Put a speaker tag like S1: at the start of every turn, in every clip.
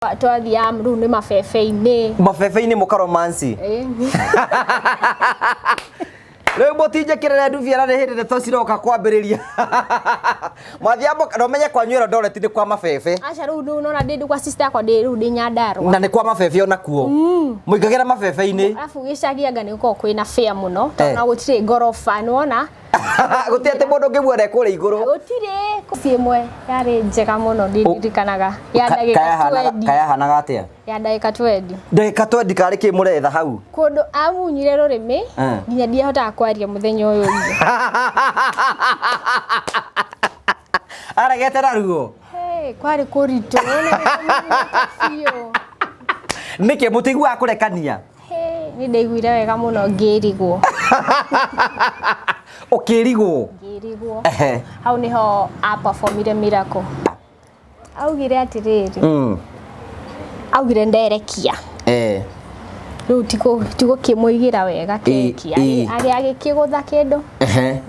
S1: Twathiaga rĩu nĩ mabebe-inĩ.
S2: Mabebe-inĩ mũkaromansi.
S1: Ĩĩ.
S2: Rĩu mũtinjĩkĩrĩre ndubia na nĩ hĩndĩ ndeto ciroka kwambĩrĩria. Mwathiaga na ũmenye kwanyu Eldoret nĩ kwa mabebe.
S1: Aca rĩu rĩu nona ndĩ kwa sister yakwa ndĩ rĩu ndĩ Nyandarũa.
S2: Na nĩ kwa mabebe ona kuo. Mũingagĩra mabebe-inĩ.
S1: Arabu gĩcagi anga nĩ gũkoragwo kwĩna fair mũno tondũ ona gũtirĩ ngoroba nĩwona.
S2: Gũtirĩ atĩ mũndũ ũngĩmuona e kũrĩa igũrũ.
S1: Gũtirĩ. Ci ĩmwe yarĩ njega mũno ndirikanaga ya ndagĩka twendi.
S2: Kayahanaga atĩa?
S1: Ya ndagĩka twendi.
S2: Ndagĩka twendi karĩ kĩ mũretha hau?
S1: Kũndũ amunyire rũrĩmĩ nginya ndiahotaga kwaria mũthenya ũyũ ũngĩ.
S2: Aregete na ruo?
S1: Hey, kwarĩ kũritũ. Biũ.
S2: Nĩkĩ mũtiguaga kũrekania?
S1: Hey, nĩ ndaiguire wega mũno ngĩrigwo.
S2: Ũkĩrigwo?
S1: Ngĩrigwo.
S2: Ehe.
S1: Hau nĩho a performire miracle. Augire atĩrĩrĩ. Augire nderekia. Rĩu tigũkĩmũigĩra wega keki. Agĩkĩgũtha kĩndũ.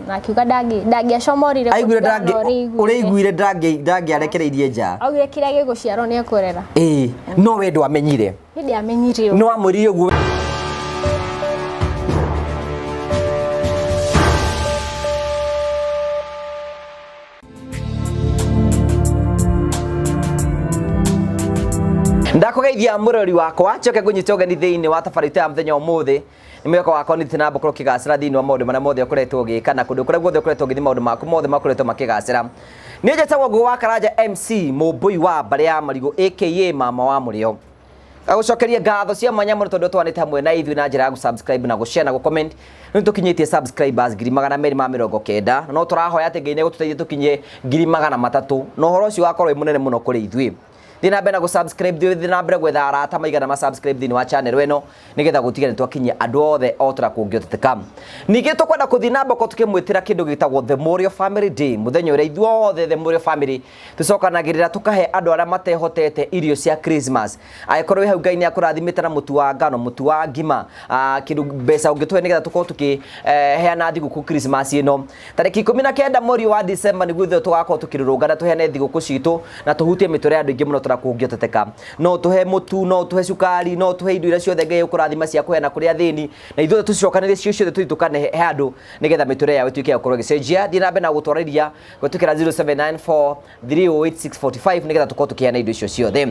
S1: Na akiuga ndangĩacomorire
S2: Aiguire
S1: kũringana na ũrĩa
S2: ũrĩa aiguire ndangĩarekereirie nja.
S1: Augire kĩrĩa gĩgũciarwo nĩ ekũrera.
S2: Ĩĩ, no we ndwamenyire.
S1: Niĩ ndiamenyire ũguo.
S2: No amwĩrire ũguo. Ndakũgeithia mũrori wakwa njoke ngũnyite ũgeni thĩinĩ wa tabarĩra itũ ya mũthenya ũmũthĩ. Nĩ mwĩhoko wakwa nĩ na mbũkũrũ ũkĩgacĩra thĩinĩ wa maũndũ marĩa mothe ũkoretwo ũgĩka na kũndũ kũrĩa guothe ũkoretwo ũgĩthiĩ maũndũ maku mothe makoretwo makĩgacĩra. Niĩ njĩtagwo Ngũgĩ wa Karanja MC Mũmbũi wa mbarĩ ya Marigũ aka Mama wa Mũrĩo. Ngagũcokeria ngatho cia mwanya mũno tondũ twanĩte hamwe na ithuĩ na njĩra ya gũ-subscribe na gũ-share na gũ-comment. Rĩu tũkinyĩtie subscribers 290,000 na no tũrahoya atĩ Ngai nĩegũtũteithia tũkinye 300,000 na ũhoro ũcio ũgakorwo wĩ mũnene mũno kũrĩ ithuĩ. Thiĩ na mbere na gũ-subscribe, thiĩ na mbere gwetha arata maigana ma subscribe thĩinĩ wa channel ĩno nĩgetha gũtige nĩ twakinyia andũ othe o ta kũngĩhoteteka. Ningĩ tũkwenda kũthiĩ na mbere tũkĩmwĩtĩra kĩndũ gĩtagwo The Morio Family Day, mũthenya ũrĩa ithuothe The Morio Family tũcokanagĩrĩra tũkahe andũ arĩa matehotete irio cia Christmas. Angĩkorwo wĩ hau Ngai nĩ akũrathimĩte na mũtu wa ngano, mũtu wa ngima, kĩndũ mbeca ũngĩtũhe nĩgetha tũkorwo tũkĩheana thigũkũ Christmas ĩno. Tarĩki 19 mweri wa December nĩguo ithuĩ tũgakorwo tũkĩrũrũngana tũheane thigũkũ citũ na tũhutie mĩtũrĩre ya andũ aingĩ mũno tũrĩa kũngĩhoteteka. No ũtũhe mũtu, no ũtũhe cukari, no ũtũhe indo iria ciothe Ngai egũkũrathima cia kũheana kũrĩ athĩni, na ithuothe tũcicokanĩrĩrie cio ciothe tũthiĩ tũkanehe andũ nĩgetha mĩtũrĩre yao ĩtuĩke ya gũkorwo ĩgĩcenjia. Thiĩ na mbere na gũtwarĩria kũhĩtũkĩra 0794 308645 nĩgetha tũkorwo tũkĩheana indo icio ciothe.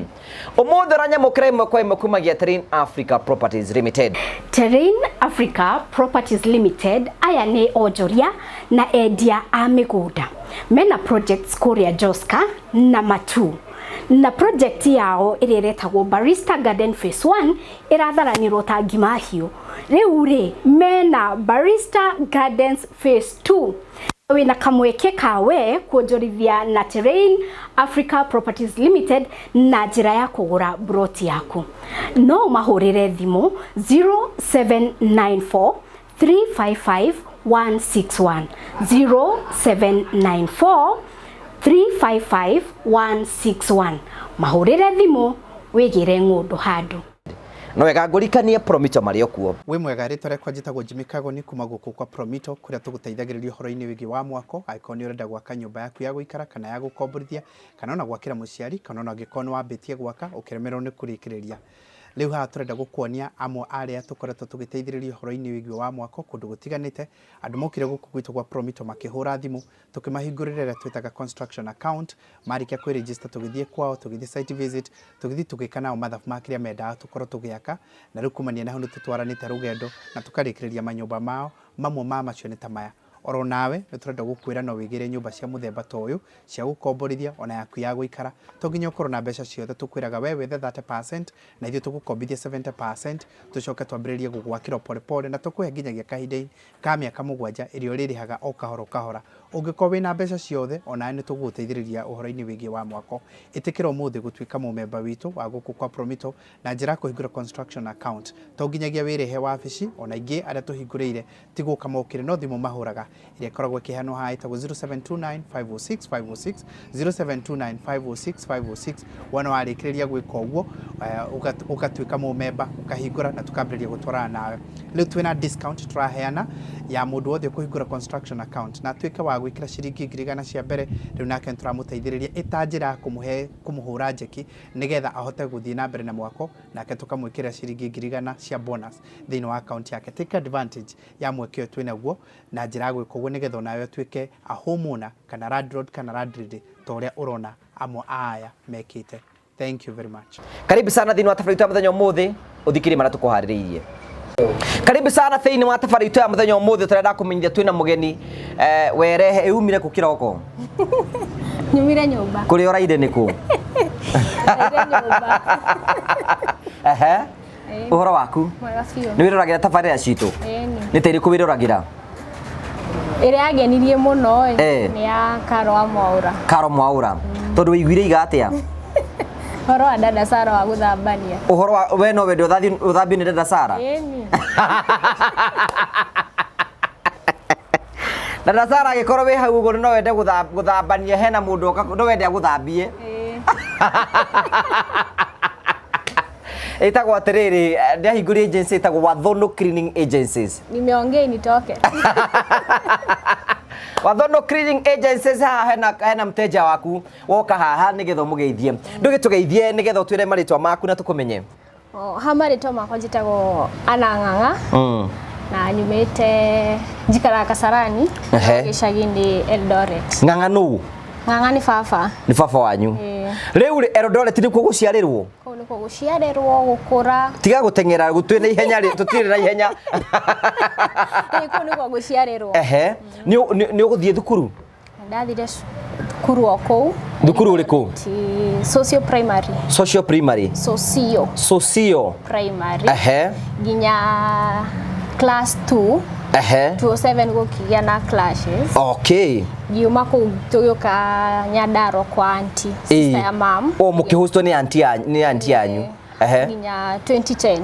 S2: Ũmũthĩ ũranyamũkĩra ĩmwe kwa ĩmwe kumagia Terrain Africa Properties Limited.
S3: Terrain Africa Properties Limited aya nĩ onjoria na endia a mĩgũnda mena projects kũrĩa Joska na Matu na project yao ĩrĩa ĩretagwo Barista Garden Phase 1 ĩratharanĩrwo ta ngima hiũ. Rĩu rĩ mena Barista Gardens Phase 2 wĩna kamweke ka we kuonjorithia na Terrain Africa Properties Limited na njĩra ya kũgũra broti yaku. No ũmahũrĩre thimũ 0794 355 161 0794 355 161 mahũrĩre thimũ wĩgĩre ng'ũndũ handũ.
S2: No wega ngũrikanie Promito marĩ o kuo.
S4: Wĩ mwega, rĩtwa rĩakwa njĩtagwo Jimmy Kagoni kuma gũkũ kwa Promito kũrĩa tũgũteithagĩrĩria ũhoro-inĩ wĩgiĩ wa mwako, angĩkorwo nĩ ũrenda gwaka nyũmba yaku ya gũikara kana ya gũkomborithia, kana ona gwakĩra mũciari, kana ona angĩkorwo nĩ wambĩtie gwaka ũkĩremererwo nĩ kũrĩkĩrĩria. Rĩu haha tũrenda gũkuonia amwe a arĩa tũkoretwo tũgĩteithĩrĩria ũhoro-inĩ wĩgiĩ wa mwako kũndũ gũtiganĩte. Andũ mokire gũkũ gwitũ gwa Promito makĩhũra thimũ, tũkĩmahingũrĩra ĩrĩa twĩtaga construction account, marĩkia kwĩ register tũgĩthiĩ kwao, tũgĩthiĩ site visit, tũgĩthiĩ tũgĩka nao mathabu ma kĩrĩa mendaga tũkorwo tũgĩaka, na rĩu kumania na hau nĩ tũtwaranĩte rũgendo na tũkarĩkĩrĩria manyũmba mao, mamwe ma macio nĩ ta maya. Oro nawe nĩ tũrenda gũkwĩra no wĩgĩre nyũmba cia mũthemba ta ũyũ, cia gũkomborithia ona yaku ya gũikara, to nginya ũkorwo na mbeca ciothe, tũkwĩraga we wethe 30% na ithuĩ tũgũkombithie 70%, tũcoke twambĩrĩrie gũgwakĩra o pole pole na tũkũhe nginyagia kahinda ka mĩaka mũgwanja ĩrĩa ũrĩrĩhaga o kahora o kahora. Ũngĩkorwo wĩna mbeca ciothe, onawe nĩ tũgũgũteithĩrĩria ũhoro-inĩ wĩgiĩ wa mwako. Ĩtĩkĩra ũmũthĩ gũtuĩka mũmemba witũ wa gũkũ kwa Promito na njĩra ya kũhingũra construction account. To nginyagia wĩrĩhe wabici, ona aingĩ arĩa tũhingũrĩire ti gũka mokire no thimũ mahũraga ĩrĩa ĩkoragwo ĩkĩheanwo haha ĩtagwo 0729 506 506, 0729 506 506. Wona warĩkĩrĩria gwĩka ũguo ũgatuĩka mũmemba, ũkahingũra na tũkambĩrĩria gũtwarana nawe. Rĩu twĩna discount tũraheana ya mũndũ wothe ũkũhingũra construction account na atuĩke wa Gwĩkĩra ciringi 100,000 cia mbere rĩu, nake nĩtũramũteithĩrĩria ĩta njĩra ya kũmũhe kũmũhũra njeki nĩgetha ahote gũthiĩ na mbere na mwako, nake tũkamwĩkĩra ciringi 100,000 cia bonus thĩinĩ wa account yake. Take advantage ya mweke ũyũ twĩnaguo na njĩra ya gwĩka ũguo, nĩgetha onawe ũtuĩke a homeowner kana landlord kana landlady ta ũrĩa ũrona amwe a aya mekĩte. Thank you very much.
S2: Karibu sana thĩinĩ wa tabarĩra itũ ya mũthenya ũmũthĩ, ũthikĩrĩrie marĩa tũkũharĩrĩirie. Karibu sana thĩinĩ wa tabarĩra itũ ya mũthenya ũmũthĩ. Tũrenda kũmenyithia twĩna mũgeni werehe ĩumire kũ kĩroko?
S1: Nyumire nyũmba.
S2: Kũrĩa ũraire nĩ kũ?
S1: Ndaire nyũmba.
S2: Ehe. Ũhoro waku?
S1: Mwega biũ.
S2: Nĩ wĩroragĩra tabarĩra citũ?
S1: Ĩni.
S2: Nĩ ta ĩrĩkũ wĩroragĩra?
S1: Ĩrĩa yangenirie mũno ĩ
S2: Eh.
S1: nĩ ya Karo wa Mwaũra.
S2: Karo Mwaũra, tondũ wĩiguire iga atĩa?
S1: Ũhoro wa dada Sara wa gũthambania.
S2: Ũhoro wa we no wende ũthambio nĩ dada Sara?
S1: Ĩni.
S2: Dada Sara, angĩkorwo wĩ hau ũguo, no wende gũthambania, hena mũndũ oka, no wende agũthambie?
S1: Ĩĩ.
S2: Ĩtagwo atĩrĩrĩ, ndĩahingũria agency ĩtagwo Wathono Cleaning Agencies.
S1: Nimeongea initoke.
S2: Wathono Cleaning Agencies, haha hena mteja waku woka haha nĩgetha ũmũgeithie. Ndũgĩtũgeithie nĩgetha ũtwĩre marĩtwa maku na tũkũmenye.
S1: Oh, ha marĩtwa makwa njĩtagwo Anna Ng'ang'a na nyumĩte, njikaraga Kasarani, gĩcagi-inĩ Eldoret.
S2: Ng'ang'a nũ?
S1: Ng'ang'a nĩ baba.
S2: Nĩ baba wanyu?
S1: Ĩĩ.
S2: Rĩu rĩ, Eldoret nĩkuo gũciarĩrwo?
S1: Kũu nĩkuo gũciarĩrwo, gũkũra.
S2: Tiga gũteng'era, gũtwĩ na ihenya rĩ, tũtirĩ na ihenya.
S1: Ĩĩ, kũu nĩkuo gũciarĩrwo.
S2: Ehe, nĩ ũgũthiĩ thukuru?
S1: Ndathire cukuru o kũu.
S2: Thukuru ũrĩkũ?
S1: Ti socio primary.
S2: Social primary?
S1: Socio.
S2: Socio.
S1: Primary. Nginya class 2. 207 gũkĩgĩa na clashes. Ngiuma kũu tũgĩũka Nyandarua kwa auntie, sister ya mam.
S2: O mũkĩhostwo nĩ auntie yanyu, nĩ auntie yanyu?
S1: Nginya 2010.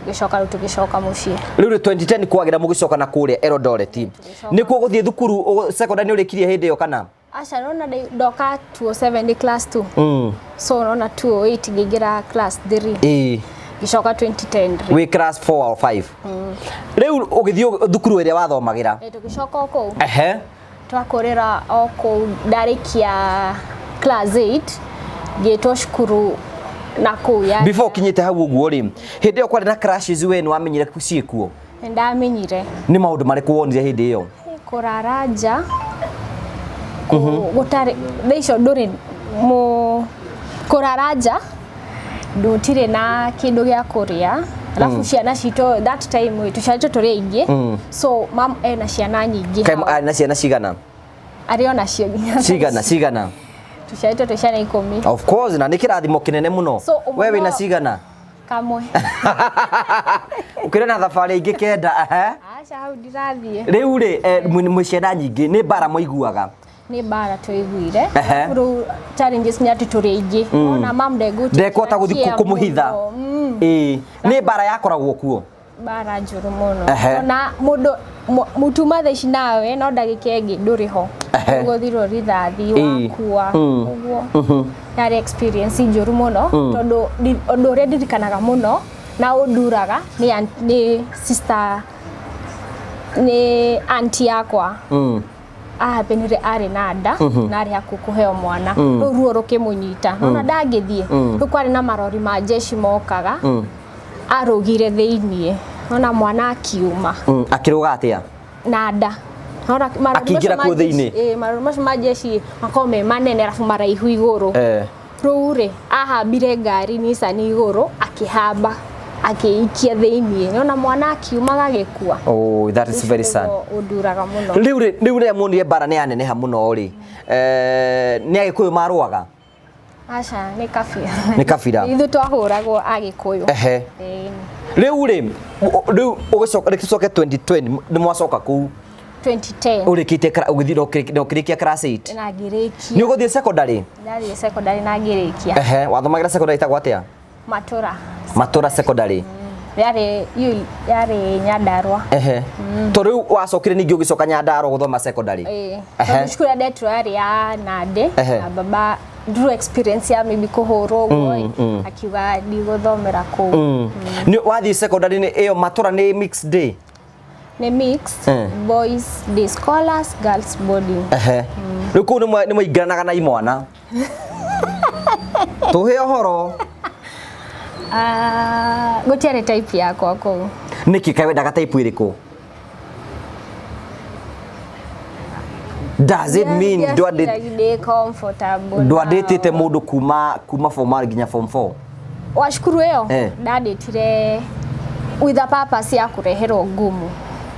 S1: Tũgĩcoka rĩu, tũgĩcoka mũciĩ.
S2: Rĩu rĩ, 2010 kwagĩra mũgĩcoka na kũrĩa Eldoret, nĩkuo gũthiĩ thukuru secondary nĩ ũrĩkirie hĩndĩ ĩyo kana?
S1: Aca, nona ndoka 207 nĩ class 2. So nona 208 ngĩingĩra class 3. Ngĩcoka 2010 rĩ.
S2: Wĩ class 4 or 5 rĩu ũgĩthiĩ thukuru ĩrĩa wathomagĩra?
S1: Tũgĩcoka o kũu. Twakũrĩra o kũu, ndarĩkia class 8 ngĩtwo cukuru na kũu ya
S2: Before ũkinyĩte hau ũguo rĩ, hĩndĩ ĩyo kwarĩ na crashes, we nĩ wamenyire ciĩkuo?
S1: Nĩndamenyire.
S2: Nĩ maũndũ marĩkũ wonire hĩndĩ ĩyo?
S1: Kũrara nja gũtarĩ thaa icio, ndũrĩ mũ kũrara nja, ndũtirĩ na kĩndũ gĩa kũrĩa, alafu ciana citũ that time tũciarĩtwo tũrĩ aingĩ, so mam ena ciana nyingĩ.
S2: Kaĩ
S1: hau.
S2: arĩ na ciana cigana?
S1: Arĩ ona cio nginya thaa
S2: Cigana?
S1: ici.
S2: Cigana?
S1: Tũciarĩtwo twĩ ciana 10.
S2: Of course, na nĩ kĩrathimo kĩnene mũno.
S1: So, ũmwe
S2: We wĩna cigana?
S1: Kamwe.
S2: Ũkĩrĩ na thabarĩ ingĩ 9, ehe.
S1: Aca, hau ndirathiĩ.
S2: Rĩu rĩ, mwĩ ciana nyingĩ, nĩ mbara mũiguaga?
S1: Nĩ mbara tũiguire.
S2: Ehe.
S1: Rĩu challenges nĩ atĩ tũrĩ aingĩ, ona mam ndegũtĩ
S2: Ndekũhota gũthiĩ kũmũhitha. Ĩĩ, nĩ mbara yakoragwo kuo.
S1: Mbara njũru mũno. Ona mũndũ mũtuma thaa ici nawe no ndagĩka ĩngĩ ndũrĩ ho. Ũgũthirwo rithathi, wakua ũguo. Yarĩ experience njũru mũno, tondũ ũndũ ũrĩa ndirikanaga mũno na ũnduraga nĩ sister, nĩ auntie yakwa. Ahapenire arĩ na nda na arĩ hakuhĩ kũheo mwana, rĩu ruo rũkĩmũnyita, nona ndangĩthiĩ. Rĩu kwarĩ na marori ma jeshi mokaga, arũgire thĩiniĩ, nona mwana akiuma.
S2: Akĩrũga atĩa?
S1: Na nda. Nona marori
S2: Akĩingĩra
S1: macio ma
S2: kuo thĩinĩ?
S1: Ĩĩ, marori macio ma jeshi makoragwo me manene arabu maraihu igũrũ. Rĩu rĩ, ahambire ngari Nissan igũrũ, akĩhamba, akĩikia thĩiniĩ, nona mwana akiuma gagĩkua.
S2: Oh, that is very sad.
S1: Ũcio nĩguo ũnduraga mũno.
S2: Rĩu rĩ, rĩu rĩrĩa muonire mbara nĩ yaneneha mũno rĩ, nĩ Agĩkũyũ marũaga?
S1: Aca, nĩ kabira.
S2: Nĩ kabira.
S1: Ithuĩ twahũragwo Agĩkũyũ. Ĩĩ.
S2: Rĩu rĩ, rĩu ũgĩcoka, rĩu tũcoke 2020, nĩ mwacoka kũu?
S1: 2010.
S2: Ũrĩkĩtie ũgĩthiĩ na ũkĩrĩkia class 8?
S1: Na ngĩrĩkia.
S2: Nĩ ũgũthiĩ secondary?
S1: Ndathiĩ secondary na ngĩrĩkia.
S2: Ehe, wathomagĩra secondary ĩtagwo atĩa?
S1: Matura.
S2: Matura secondary.
S1: Yarĩ iyo yarĩ Nyandarua.
S2: Ehe, to rĩu wacokire ningĩ ũgĩcoka Nyandarua gũthoma secondary?
S1: Ĩĩ, tondũ cukuru ĩrĩa ndetirwo yarĩ ya Nandĩ na baba through experience ya maybe kũhũrwo ũguo ĩ, akiuga ndigũthomera kũu.
S2: Nĩ wathiĩ secondary nĩ ĩyo Matura nĩ mixed day?
S1: Nĩ mix. Boys day scholars, girls boarding.
S2: Ehe, rĩu kũu nĩ mwaingĩranaga na imwana, tũhe ũhoro.
S1: Ah, gũtiarĩ type yakwa kũu.
S2: Nĩkĩ? Kaĩ wendaga type ĩrĩkũ? Does it mean
S1: ndĩ comfortable
S2: ndwandĩtĩte mũndũ kuma form 1 nginya form 4?
S1: Wa cukuru ĩyo? Ndandĩtire with a purpose ya kũreherwo ngumu.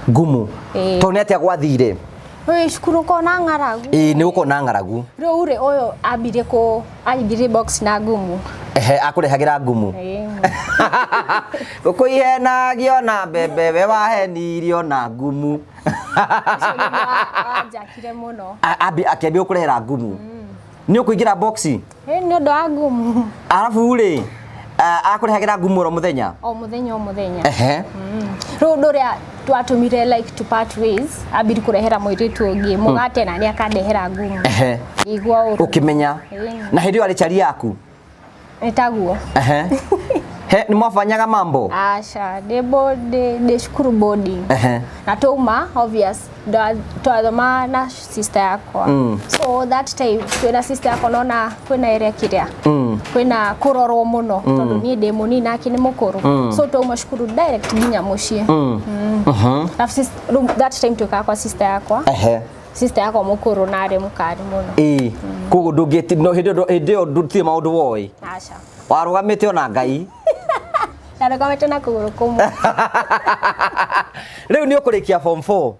S2: Ngumu?
S1: Ĩĩ.
S2: Tondũ nĩ atĩa gwathire?
S1: Wĩ cukuru ũkona ng'aragu.
S2: Ĩĩ, nĩ gũkorwo na ng'aragu.
S1: Rĩu rĩ, ũyũ ambire kũ aingĩrie box na ngumu.
S2: Ehe, akũrehagĩra ngumu.
S1: Ĩĩ.
S2: Ngũkũ ihenagio na mbembe, we wahenirio na ngumu.
S1: Ũcio nĩguo wanjakire mũno.
S2: Akĩambia gũkũrehera ngumu, nĩ ũkũingĩra box.
S1: Ĩ, nĩ ũndũ wa ngumu.
S2: Arabu rĩ, akũrehagĩra ngumu oro mũthenya?
S1: O mũthenya, o mũthenya.
S2: Ehe.
S1: Rĩu ũndũ ũrĩa twatũmire like to part ways, ambiri kũrehera mũirĩtu ũngĩ mũgate na nĩ akandehera ngumu. Ngĩigua ũru.
S2: Ũkĩmenya.
S1: Ĩĩ.
S2: Na hĩndĩ ĩyo arĩ chari yaku?
S1: Nĩ taguo.
S2: Ehe, he nĩ mwabanyaga mambo?
S1: Aca, ndĩ cukuru boarding. Na twauma, obvious, twathoma na sister yakwa. So that time twĩna sister yakwa, nona kwĩna ĩrĩa kĩrĩa kwĩna kũrorwo mũno, tondũ niĩ ndĩ mũnini nake nĩ mũkũrũ. So twauma cukuru direct nginya mũciĩ. Alafu rĩu that time twĩkaga kwa sister yakwa. Sister yakwa mũkũrũ na arĩ mũkari mũno.
S2: Ĩĩ, koguo ndũngĩti no hĩndĩ ĩyo ndũtirĩ maũndũ woĩ?
S1: Aca.
S2: Warũgamĩte ona Ngai.
S1: Ndarũgamĩte na kũgũrũ kũmwe.
S2: Rĩu nĩ ũkũrĩkia form 4?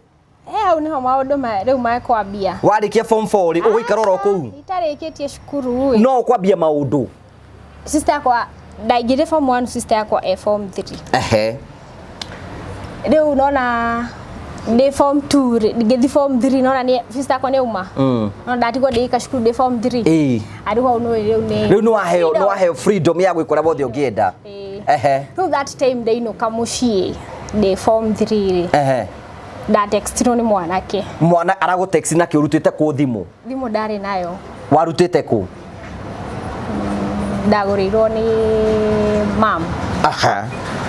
S1: Eh, hau nĩho maũndũ rĩu mekwambia.
S2: Warĩkia form 4 rĩ, ũgũikara oro kũu?
S1: Itarĩkĩtie cukuru ĩ.
S2: No ũkwambia maũndũ.
S1: Sister yakwa, ndaingĩrire form 1 sister yakwa e form 3. Rĩu nona ndĩ form 2 rĩ, ngĩthi form 3, nona nĩ sister yakwa nĩ auma. No ndatigwo ndĩika cukuru ndĩ form 3. Arĩ hau nĩ rĩu nĩ
S2: Rĩu nĩ waheo freedom ya gwĩka ũrĩa wothe ũngĩenda.
S1: Ĩĩ. Rĩu that time ndainũka mũciĩ ndĩ form 3 rĩ, ndatextirwo nĩ mwanake.
S2: Mwana aragũtext nakĩ? Ũrutĩte kũ thimũ?
S1: Thimũ ndarĩ nayo.
S2: Warutĩte kũ?
S1: Ndagũrĩirwo nĩ mam.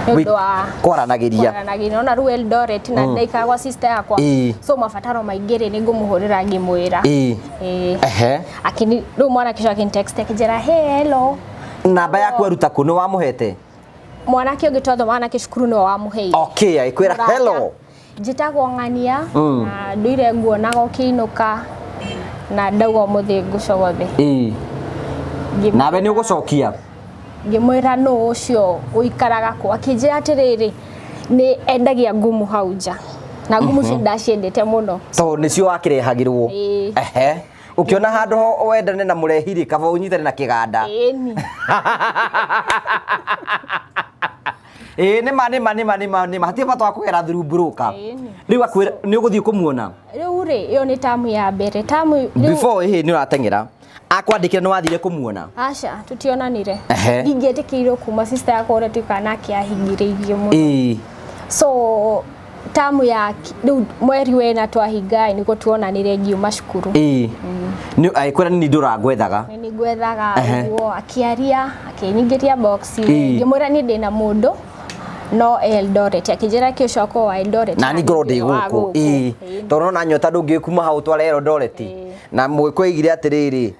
S1: Nĩ ũndũ wa
S2: Kwaranagĩria.
S1: Kwaranagĩria. Nona rĩu Eldoret na ndaikara gwa sister yakwa. So mabataro maingĩ rĩ, nĩ ngũmũhũrĩra ngĩmwĩra. Ĩĩ. Akini rĩu mwanake ũcio akinitext akĩnjĩra, "Hey, hello."
S2: Namba yaku aruta kũ? Nĩ wamũhete?
S1: Mwanake ũngĩ twathomaga nake cukuru nĩwe wamũheire.
S2: Okay, agĩkwĩra
S1: Mũrata.
S2: hello.
S1: Njĩtagwo Ng'ania na ndũire nguonaga ũkĩinũka na ndauga ũmũthĩ ngũcogothe.
S2: Nawe nĩ ũgũcokia?
S1: Ngĩmwĩra nũ ũcio ũikaraga kũ, akĩnjĩra atĩrĩrĩ, nĩ endagia ngumu hau nja, na ngumu icio ndaciendete mũno.
S2: Tondũ nĩcio wakĩrehagĩrwo.
S1: Ĩĩ.
S2: Ehe, ũkĩona handũ ho wendane na mũrehiri, kaba ũnyitane na kĩganda.
S1: Ĩni.
S2: Ĩĩ, nĩma nĩma nĩma nĩma nĩma, hatirĩ bata wa kũgera thurumburuka.
S1: Ĩni.
S2: Rĩu akwĩra nĩ ũgũthiĩ kũmuona?
S1: Rĩu rĩ, ĩyo nĩ tamu ya mbere, tamu rĩu.
S2: Before ĩhĩ nĩ ũrateng'era, akwandĩkĩra, nĩ wathire kũmuona?
S1: Aca, tutionanire.
S2: Ehe.
S1: Ndingĩetĩkĩrirwo kuma sister yakwa ũrĩa tuikaga nake ahingĩrĩirie mũno. So tamu ya rĩu mweri wena twahinga nĩguo tuonanire ngiuma cukuru.
S2: Ĩĩ, nĩ agĩkwĩra nĩ ndũrangwethaga?
S1: Nĩ ngwethaga.
S2: Ehe.
S1: Ũguo akĩaria, akĩnyingĩria box.
S2: Ĩĩ.
S1: Ngĩmwĩra niĩ ndĩna mũndũ no Eldoret, akĩnjĩra kĩ ũcoka wa Eldoret
S2: na ni ngorwo ndĩ
S1: wa
S2: gũkũ. Ĩĩ, tondũ nona nyota ndũngĩkuma hau tware Eldoret. Na mũgĩkũyũ aigire atĩrĩrĩ,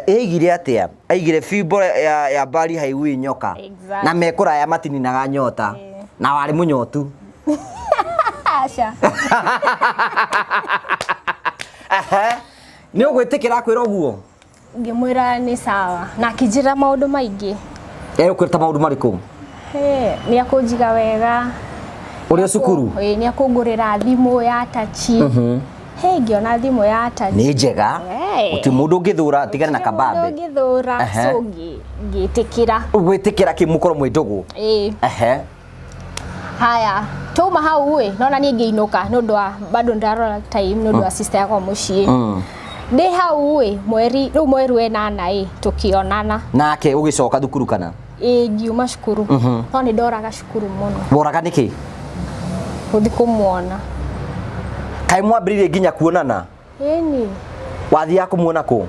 S2: aigire atĩa? Aigire fimbo ya mbari haigui nyoka.
S1: Exactly.
S2: Na mekũraya matininaga nyota, na warĩ mũnyotu.
S1: Aca.
S2: Ehe, nĩ ũgwĩtĩkĩra kwĩra ũguo?
S1: Ngĩmwĩra nĩ sawa, na akĩnjĩra maũndũ maingĩ.
S2: Egũkwĩra ta maũndũ marĩkũ?
S1: Nĩ akũnjiga wega.
S2: Ũrĩ o cukuru?
S1: Ĩĩ, nĩ akũngũrĩra thimũ ya tachi. He, ngĩona thimũ ya tachi.
S2: Nĩ njega.
S1: Hey.
S2: Gũtirĩ mũndũ ũngĩthũra tigane na
S1: Gũtirĩ mũndũ
S2: kabambe.
S1: ũngĩthũra.
S2: Ehe.
S1: So ngĩtĩkĩra.
S2: Gwĩtĩkĩra kĩ mũkorwo mwĩ ndũgũ?
S1: Ĩĩ.
S2: Ehe.
S1: Haya, twauma hau ĩ, nona niĩ ngĩinũka nĩ ũndũ wa bado ndarora time nĩ ũndũ wa sister yakwa mũciĩ. Ndĩ hau ĩ, mweri rĩu mweri wenana ĩ, tũkĩonana.
S2: Nake ũgĩcoka thukuru kana?
S1: Ĩ, ngiuma cukuru, no nĩ ndoraga cukuru mũno.
S2: Woraga nĩkĩ?
S1: Gũthiĩ kũmuona.
S2: Kaĩ mwambĩrĩirie nginya kuonana?
S1: Ĩni.
S2: Wathiaga kũmuona kũ?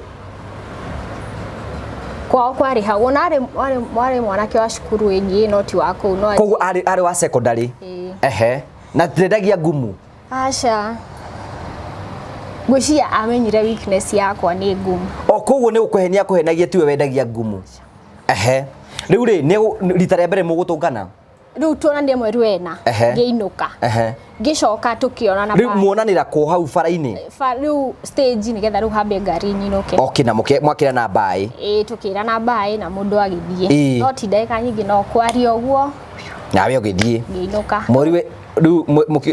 S1: Kwao kwarĩ hau, ona arĩ mwanake wa cukuru ĩngĩ no ti wa kũu no.
S2: Koguo arĩ wa secondary?
S1: Ĩĩ.
S2: Ehe. Na ndendagia ngumu.
S1: Aca, ngwĩciria amenyire weakness yakwa nĩ ngumu.
S2: O koguo nĩ gũkũhenia akũhenagia, tiwe wendagia ngumu. Ehe, rĩu rĩ, nĩ rita rĩa mbere mũgũtũngana?
S1: Rĩu tuonanire mweri wena. Ngĩinũka. Ngĩcoka tũkĩonana.
S2: Rĩu muonanĩra kũ, hau bara-inĩ?
S1: Rĩu stage, nĩgetha rĩu hambe ngari nyinũke.
S2: Okay, na mwakĩra na mbaĩ?
S1: Ĩĩ, tũkĩrana mbaĩ na mũndũ agĩthiĩ. No ti ndagĩka nyingĩ, no kwaria ũguo.
S2: Nawe ũgĩthiĩ.
S1: Ngĩinũka.
S2: Mweri we rĩu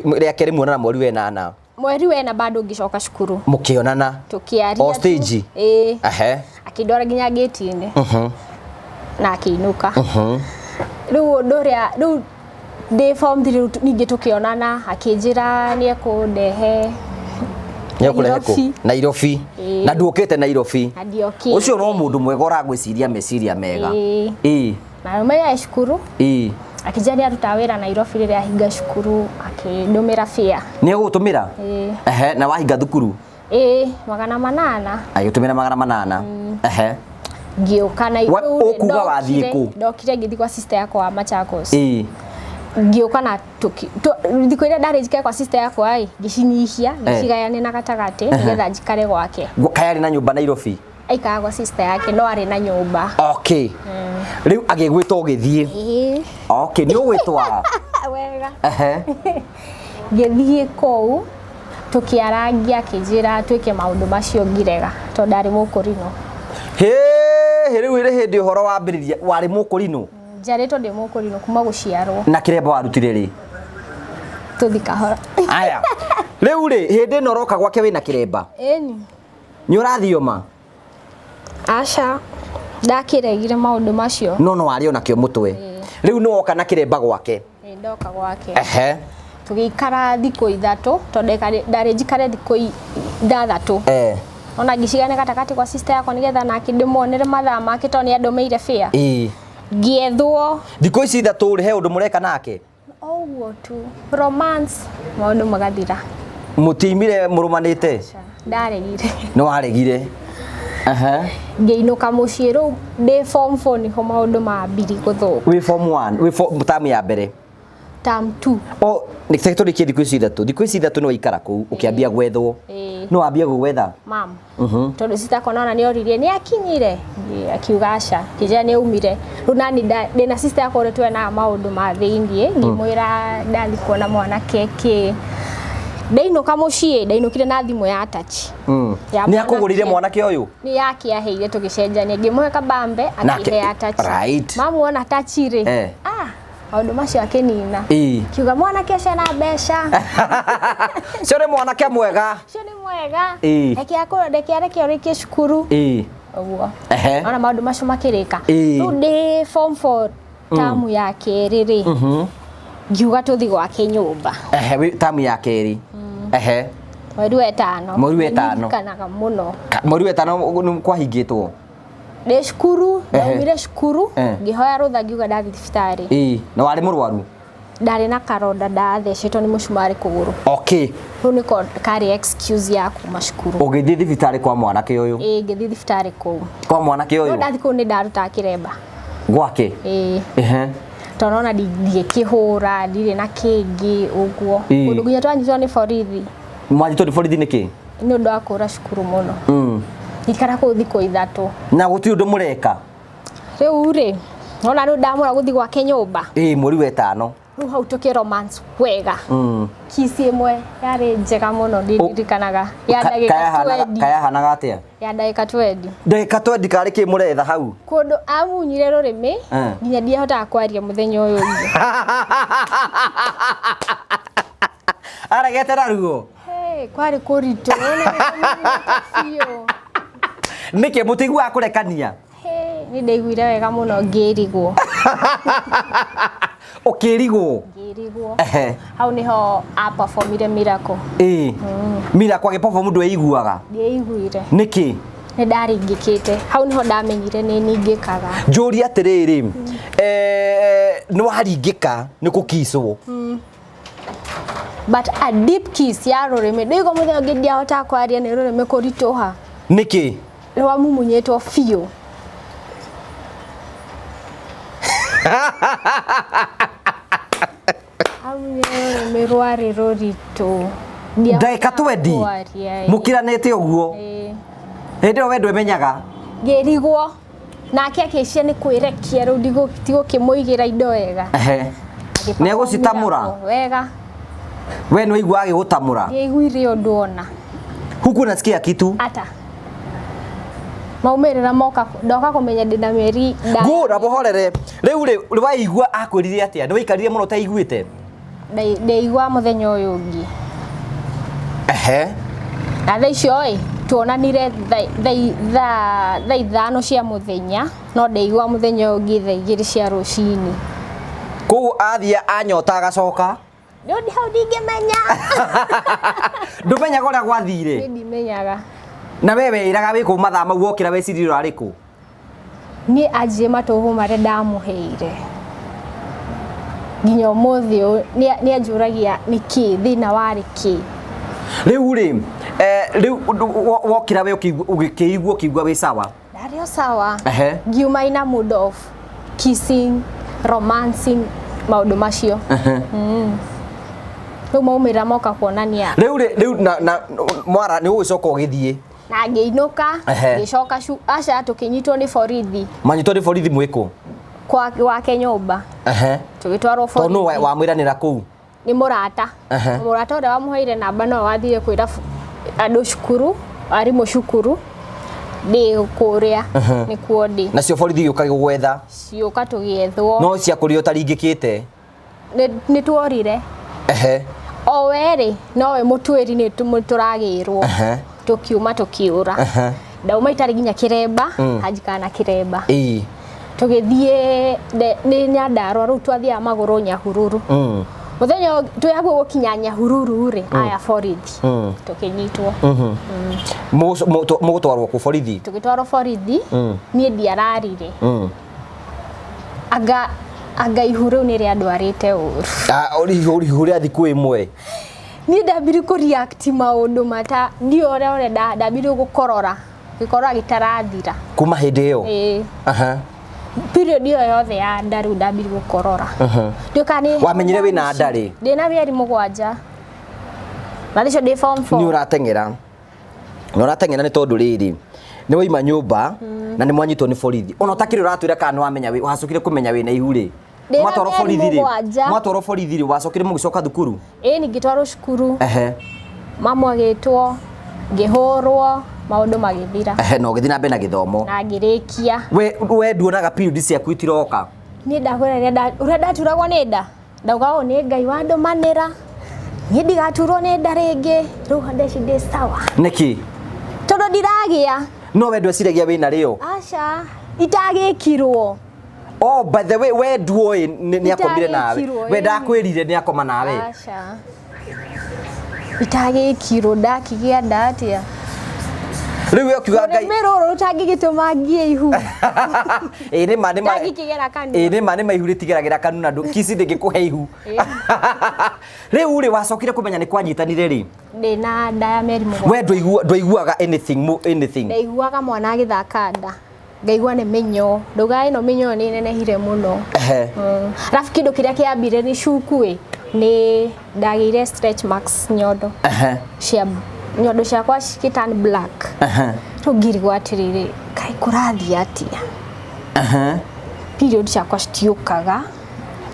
S2: rĩa kerĩ muonana mweri wenana?
S1: Mweri wena bado ngĩcoka cukuru.
S2: Mũkĩonana.
S1: Tũkĩaria.
S2: O
S1: tu.
S2: stage?
S1: Ĩĩ. Akĩndwara nginya gate-inĩ na akĩinũka. Rĩu ũndũ ũrĩa rĩu ndĩ form 3, rĩu ningĩ tũkĩonana, akĩnjĩra nĩ ekũndehe.
S2: Nĩekũrehe kũ?
S1: Nairobi.
S2: Nairobi?
S1: Ĩĩ.
S2: Na nduokĩte Nairobi?
S1: Na ndiokĩte.
S2: Ũcio no mũndũ mwega ũragwĩciria meciria mega.
S1: Ĩĩ. Na menya cukuru. Akĩnjĩra nĩ arutaga wĩra Nairobi, rĩrĩa ahinga cukuru akĩndũmĩra fare.
S2: Nĩ egũgũtũmĩra?
S1: Ĩĩ.
S2: Ehe, na wahinga thukuru?
S1: Ĩĩ, 800.
S2: Agĩtũmĩra 800. Ehe.
S1: Ngĩũka na rĩu rĩ,
S2: Ũkuga wathiĩ kũ?
S1: Ndokire ngĩthiĩ kwa sister yakwa wa Machakos. Ngĩũka na thikũ iria ndarĩ njikare kwa sister yakwa ĩ, ngĩcinyihia, ngĩcigayania na gatagatĩ nĩgetha njikare gwake.
S2: Kaĩ arĩ na nyũmba Nairobi?
S1: Aikaraga gwa sister yake, no arĩ na nyũmba.
S2: Okay, rĩu agĩgwĩta ũgĩthiĩ?
S1: Ĩĩ.
S2: Okay, nĩ ũgwĩtwara.
S1: Wega.
S2: Ehe.
S1: Ngĩthiĩ kũu, tũkĩarangia, akĩnjĩra twĩke maũndũ macio, ngirega tondũ ndarĩ mũkũrinũ.
S2: Hĩ, rĩu ĩrĩ hĩndĩ ũhoro wambĩrĩria, warĩ mũkũrinũ?
S1: Njarĩtwo ndĩ mũkũrinũ kuma gũciarwo.
S2: Na kĩremba warutire rĩ?
S1: Tũthi kahora.
S2: Aya, rĩu rĩ, hĩndĩ ĩno ũroka gwake wĩna kĩremba?
S1: Ĩni.
S2: Nĩ ũrathioma?
S1: Aca, ndakĩregire maũndũ macio.
S2: No warĩ onakĩo mũtwe. Rĩu nĩ woka na kĩremba gwake?
S1: Ĩ, ndoka gwake.
S2: Ehe.
S1: Tũgĩikara thikũ 3, tondũ ndarĩ njikare thikũ 6. Ona ngĩcigane gatagatĩ kwa sister yakwa nĩgetha nake ndĩmuonere mathaa make, tondũ nĩ andũmĩire fare. Ngĩethwo.
S2: Thikũ ici 3 rĩ, he ũndũ mũreka nake?
S1: O ũguo tu, romance, maũndũ magathira.
S2: Mũtiimire mũrũmanĩte?
S1: Ndaregire.
S2: Nĩ waregire. Ehe.
S1: Ngĩinũka mũciĩ. Rĩu ndĩ form 4 nĩho maũndũ mambiri gũthũka.
S2: Wĩ form 1, wĩ form term ya mbere?
S1: Term 2.
S2: O nĩ tũrĩkie thikũ ici 3. Thikũ ici 3 nĩ waikara kũu ũkĩambia gwethwo?
S1: Ĩĩ.
S2: Nĩ wambia gũgwetha?
S1: Mam, tondũ sister akwa nona nĩ oririe nĩ akinyire. Akiuga aca, kĩnjĩra nĩ aumire. Rĩu nani ndĩna sister yakwa ũrĩa twenaga maũndũ ma thĩiniĩ, ngĩmwĩra ndathi kuona mwanake kĩ. Ndainũka mũciĩ, ndainũkire na thimũ ya touch. Ya
S2: Nĩ akũgũrire?
S1: mwanake.
S2: Mwanake ũyũ?
S1: Nĩ yake aheire, tũgĩcenjania, ngĩmũhe kabambe, akĩhe ya touch. Mamu ona touch rĩ, ah, maũndũ macio akĩnina. Kiuga mwanake ũcio na mbeca.
S2: Cio nĩ mwanake mwega.
S1: Ũcio nĩ mwega. Reke reke areke ũrĩkie cukuru. Ũguo. Ona maũndũ macio makĩrĩka. Rĩu ndĩ form 4, tamu ya kerĩ rĩ, ngiuga tũthi gwake nyũmba.
S2: Ehe, tamu ya kerĩ. Ehe.
S1: Mweri wa ĩtano.
S2: Mweri wa ĩtano.
S1: Ndirikanaga mũno.
S2: Mweri wa ĩtano nĩ kwahingĩtwo?
S1: Ndĩ cukuru. Ndaumire cukuru, ngĩhoya rũtha, ngiuga ndathiĩ thibitarĩ.
S2: Na warĩ mũrwaru?
S1: Ndarĩ na karonda, ndathecetwo nĩ mũcumarĩ kũgũrũ. Rĩu nĩko karĩ excuse ya kuma cukuru.
S2: Ũgĩthiĩ thibitarĩ kwa mwanake ũyũ?
S1: Ĩĩ, ngĩthiĩ thibitarĩ kũu.
S2: Kwa mwanake
S1: No
S2: ũyũ?
S1: ndathiĩ kũu nĩ ndarutaga kĩremba.
S2: Gwake?
S1: Ĩĩ. Tondũ ona ndingĩkĩhũra, ndirĩ na kĩngĩ ũguo. Kũndũ nginya twanyitwo nĩ borithi.
S2: Mwanyitwo nĩ borithi nĩkĩ?
S1: Nĩ ũndũ wa kũra cukuru mũno. Ikara kũu thikũ 3.
S2: Na gũtirĩ ũndũ mũreka?
S1: Rĩu rĩ, nona rĩu ndamũra gũthiĩ gwake nyũmba.
S2: Ĩĩ, mweri wa ĩtano.
S1: Rĩu hau tũkĩ romance wega. Kiss ĩmwe yarĩ njega mũno, ndirikanaga ya ndagĩka 20.
S2: Kayahanaga atĩa?
S1: Ya ndagĩka 20.
S2: Ndagĩka 20 karĩ kĩ mũretha hau?
S1: Kũndũ amunyire rũrĩmĩ nginya ndiahotaga kwaria mũthenya ũyũ ũngĩ.
S2: Aregete na ruo?
S1: Hey, kwarĩ kũritũ. Wona nĩkũmunyĩte biũ.
S2: Nĩkĩ mũtiguaga kũrekania?
S1: Hey, nĩ ndaiguire wega mũno, ngĩrigwo.
S2: Ũkĩrigwo?
S1: Ngĩrigwo.
S2: Ehe.
S1: Hau nĩho aperformire miracle.
S2: Ĩĩ, miracle agĩperform ndweiguaga?
S1: Ndieiguire.
S2: Nĩkĩ?
S1: Nĩ ndaringĩkĩte. Hau nĩho ndamenyire nĩ ningĩkaga.
S2: Njũria atĩrĩrĩ, nĩ waringĩka nĩ kũkicwo?
S1: But a deep kiss ya rũrĩmĩ, ndĩigua mũthenya ũngĩ ndiahotaga kwaria nĩ rũrĩmĩ kũritũha.
S2: Nĩkĩ?
S1: Rwamumunyĩtwo biũ. Au rwarĩ rũritũ.
S2: Ndagĩka 20
S1: Kwaria, ĩ.
S2: mũkiranĩte ũguo.
S1: Ĩ.
S2: Hĩndĩ ĩyo we ndwemenyaga.
S1: Ngĩrigwo nake akĩcia nĩ kwĩrekia rĩu ndigũkĩmũigĩra indo wega.
S2: Ehe.
S1: Agĩperform
S2: Nĩegũcitamũra?
S1: miracle wega.
S2: We nĩ waigua agĩgũtamũra?
S1: Ndiaiguire ũndũ ona.
S2: Huku nasikia kitu.
S1: Ata maumĩrĩra moka ndoka kũmenya ndĩna mĩeri
S2: Ngũra mũhorere. Rĩu rĩ waigua akwĩrire atĩa? Nĩ waikarire mũno ũtaiguĩte?
S1: Ndaigua mũthenya ũyũ ũngĩ.
S2: Ehe.
S1: Na thaa icio ĩ tuonanire thaa 5 cia mũthenya, no ndaigua mũthenya ũyũ ũngĩ thaa 2 cia rũcinĩ.
S2: Koguo athiĩ anyota agacoka?
S1: Rĩu hau ndingĩmenya.
S2: Ndũmenyaga ũrĩa gwathire?
S1: Niĩ ndimenyaga.
S2: Na we weĩraga wĩ kũ mathaa mau wokĩra weciririe ũrarĩ kũ?
S1: Niĩ anjie matũhũ marĩa ndamũheire nginya ũmũthĩ ũyũ nĩ anjũragia nĩkĩ thĩna warĩ kĩ.
S2: Rĩu rĩ, rĩu wokĩra we ũgĩkĩigua ũkĩigua wĩ sawa?
S1: Ndarĩ o sawa.
S2: Ehe.
S1: Ngiuma in a mood of kissing, romancing, maũndũ macio. Rĩu maumĩrĩra moka kuonania.
S2: Rĩu rĩ, rĩu na mwara nĩ ũgũcoka ũgĩthiĩ?
S1: Na ngĩinũka, ngĩcoka aca tũkĩnyitwo nĩ borithi.
S2: Manyitwo nĩ borithi mwĩkũ?
S1: Kwa wake nyũmba.
S2: Ehe.
S1: Tũgĩtwarwo borithi.
S2: Tondũ nũ wamwĩranĩra kũu?
S1: Nĩ mũrata. Mũrata ũrĩa wamũheire namba no wathire kwĩra andũ cukuru, arimũ cukuru, ndĩ kũrĩa, nĩkuo ndĩ.
S2: Nacio borithi igĩũka gũgwetha?
S1: Ciũka tũgĩethwo.
S2: No ciakũrire ũtaringĩkĩte?
S1: Nĩ tuorire.
S2: Ehe.
S1: O we rĩ, nowe mũtuĩri nĩ tũragĩrwo. Tũkiuma tũkĩũra. Ndauma itarĩ nginya kĩremba, anjikara na kĩremba. Tũgĩthiĩ nĩ Nyandarũa rĩu twathiaga magũrũ Nyahururu. Mũthenya twĩ hakuhĩ gũkinya Nyahururu rĩ, aya borithi. Tũkĩnyitwo.
S2: Mũgũtwarwo kũ borithi?
S1: Tũgĩtwarwo borithi, niĩ ndiararire. Anga ihu rĩu nĩ rĩandwarĩte ũru.
S2: Ihu rĩa thikũ ĩmwe.
S1: Niĩ ndambirie kũ react maũndũ mata ndiũ ũrĩa ũrĩa ndambirie gũkorora. Gĩkorora gĩtarathira.
S2: Kuma hĩndĩ ĩyo?
S1: Ĩĩ. Period ĩyo yothe ya nda rĩu ndambirie gũkorora. Ndiũĩ kana nĩ
S2: Wamenyire wĩna nda rĩ?
S1: Ndĩna mĩeri 7. Na nicio ndĩ form 4.
S2: Nĩ ũrateng'era. Nĩ ũrateng'era nĩ tondũ rĩrĩ, nĩ waima nyũmba na nĩ mwanyitwo nĩ borithi. Ona ũtakĩrĩ ũratwĩra kana nĩ wamenya wacokire kũmenya wĩna ihu rĩ?
S1: Ndĩna
S2: Mwatwarwo
S1: mĩeri
S2: borithi rĩ?
S1: 7.
S2: Mwatwarwo borithi rĩ, wacokire mũgĩcoka thukuru?
S1: Ĩĩ, ningĩtwarwo cukuru.
S2: Ehe.
S1: Mamu agĩtwo, ngĩhũrwo, maũndũ magĩthira.
S2: Ehe, na ũgĩthiĩ na mbere na gĩthomo.
S1: Na ngĩrĩkia.
S2: We nduonaga period ciaku itiroka?
S1: Niĩ ndakwĩra ũrĩa ndaturagwo nĩ nda. Ndauga ũũ nĩ Ngai wandũmanĩra. Niĩ ndigaturwo nĩ nda rĩngĩ. Rĩu nda ici ndĩ sawa.
S2: Nĩkĩ?
S1: Tondũ ndiragĩa.
S2: No we ndweciragia wĩna rĩo?
S1: Aca, itagĩkirwo.
S2: Oh, by the way, we nduoĩ nĩ akomire nawe.
S1: Itagĩkirwo,
S2: We ndakwĩrire nĩ akoma nawe.
S1: Aca. Itagĩkirwo, ndakĩgĩa nda atĩa?
S2: Rĩu we ũkiuga Ngai.
S1: Rũrĩmĩ rũrũ rũtangĩgĩtũma ngie ihu.
S2: Ĩĩ nĩ ma nĩ ma.
S1: Ndangĩkĩgera kanua.
S2: Ĩĩ nĩ ma nĩ ma ihu rĩtigeragĩra kanua na ndũ kici ndĩngĩkũhe ihu. Rĩu rĩ wacokire kũmenya nĩ kwanyitanire rĩ?
S1: Ndĩna nda ya mĩeri 7.
S2: We ndwaiguaga anything anything.
S1: Ndaiguaga mwana agĩthaka nda. Ngaigua nĩ mĩnyoo. Ndauga ĩno mĩnyoo nĩ ĩnenehire mũno.
S2: Ehe.
S1: Alafu kĩndũ kĩrĩa kĩambire nĩ cuku ĩ, nĩ ndagĩire stretch marks nyondo.
S2: Ehe.
S1: Cia nyondo ciakwa cikĩ turn black.
S2: Ehe.
S1: Rĩu ngĩrigwo atĩrĩrĩ, kaĩ kũrathiĩ atĩa?
S2: Ehe.
S1: Period ciakwa citiũkaga.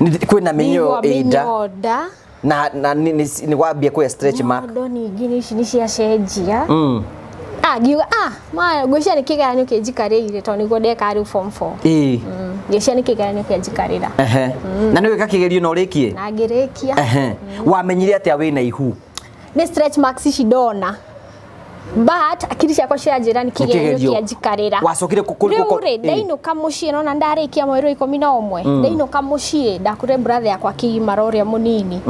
S2: Kwĩna mĩnyoo ĩ nda.
S1: Mĩnyoo nda.
S2: Na nĩ wambia kũgĩa stretch mark.
S1: Nyondo ningĩ nĩ ici nĩ ciacenjia. Ngiuga, ma ngwĩciria nĩ kĩgeranio kĩnjikarĩire tondũ nĩguo ndekaga rĩu form 4.
S2: Ĩĩ.
S1: Ngwĩciria nĩ kĩgeranio kĩanjikarĩra.
S2: Ehe. Na nĩ wĩka kĩgerio na ũrĩkie?
S1: Na ngĩrĩkia.
S2: Ehe. Wamenyire atĩa wĩna ihu?
S1: Nĩ stretch marks ici ndona. But akiri ciakwa ciranjĩra nĩ kĩgeranio kĩanjikarĩra.
S2: Wacokire
S1: Rĩu rĩ, ndainũka mũciĩ nona ndarĩkia mweri wa 11. Ndainũka mũciĩ ndakũrire brother yakwa akĩgimara ũrĩa mũnini.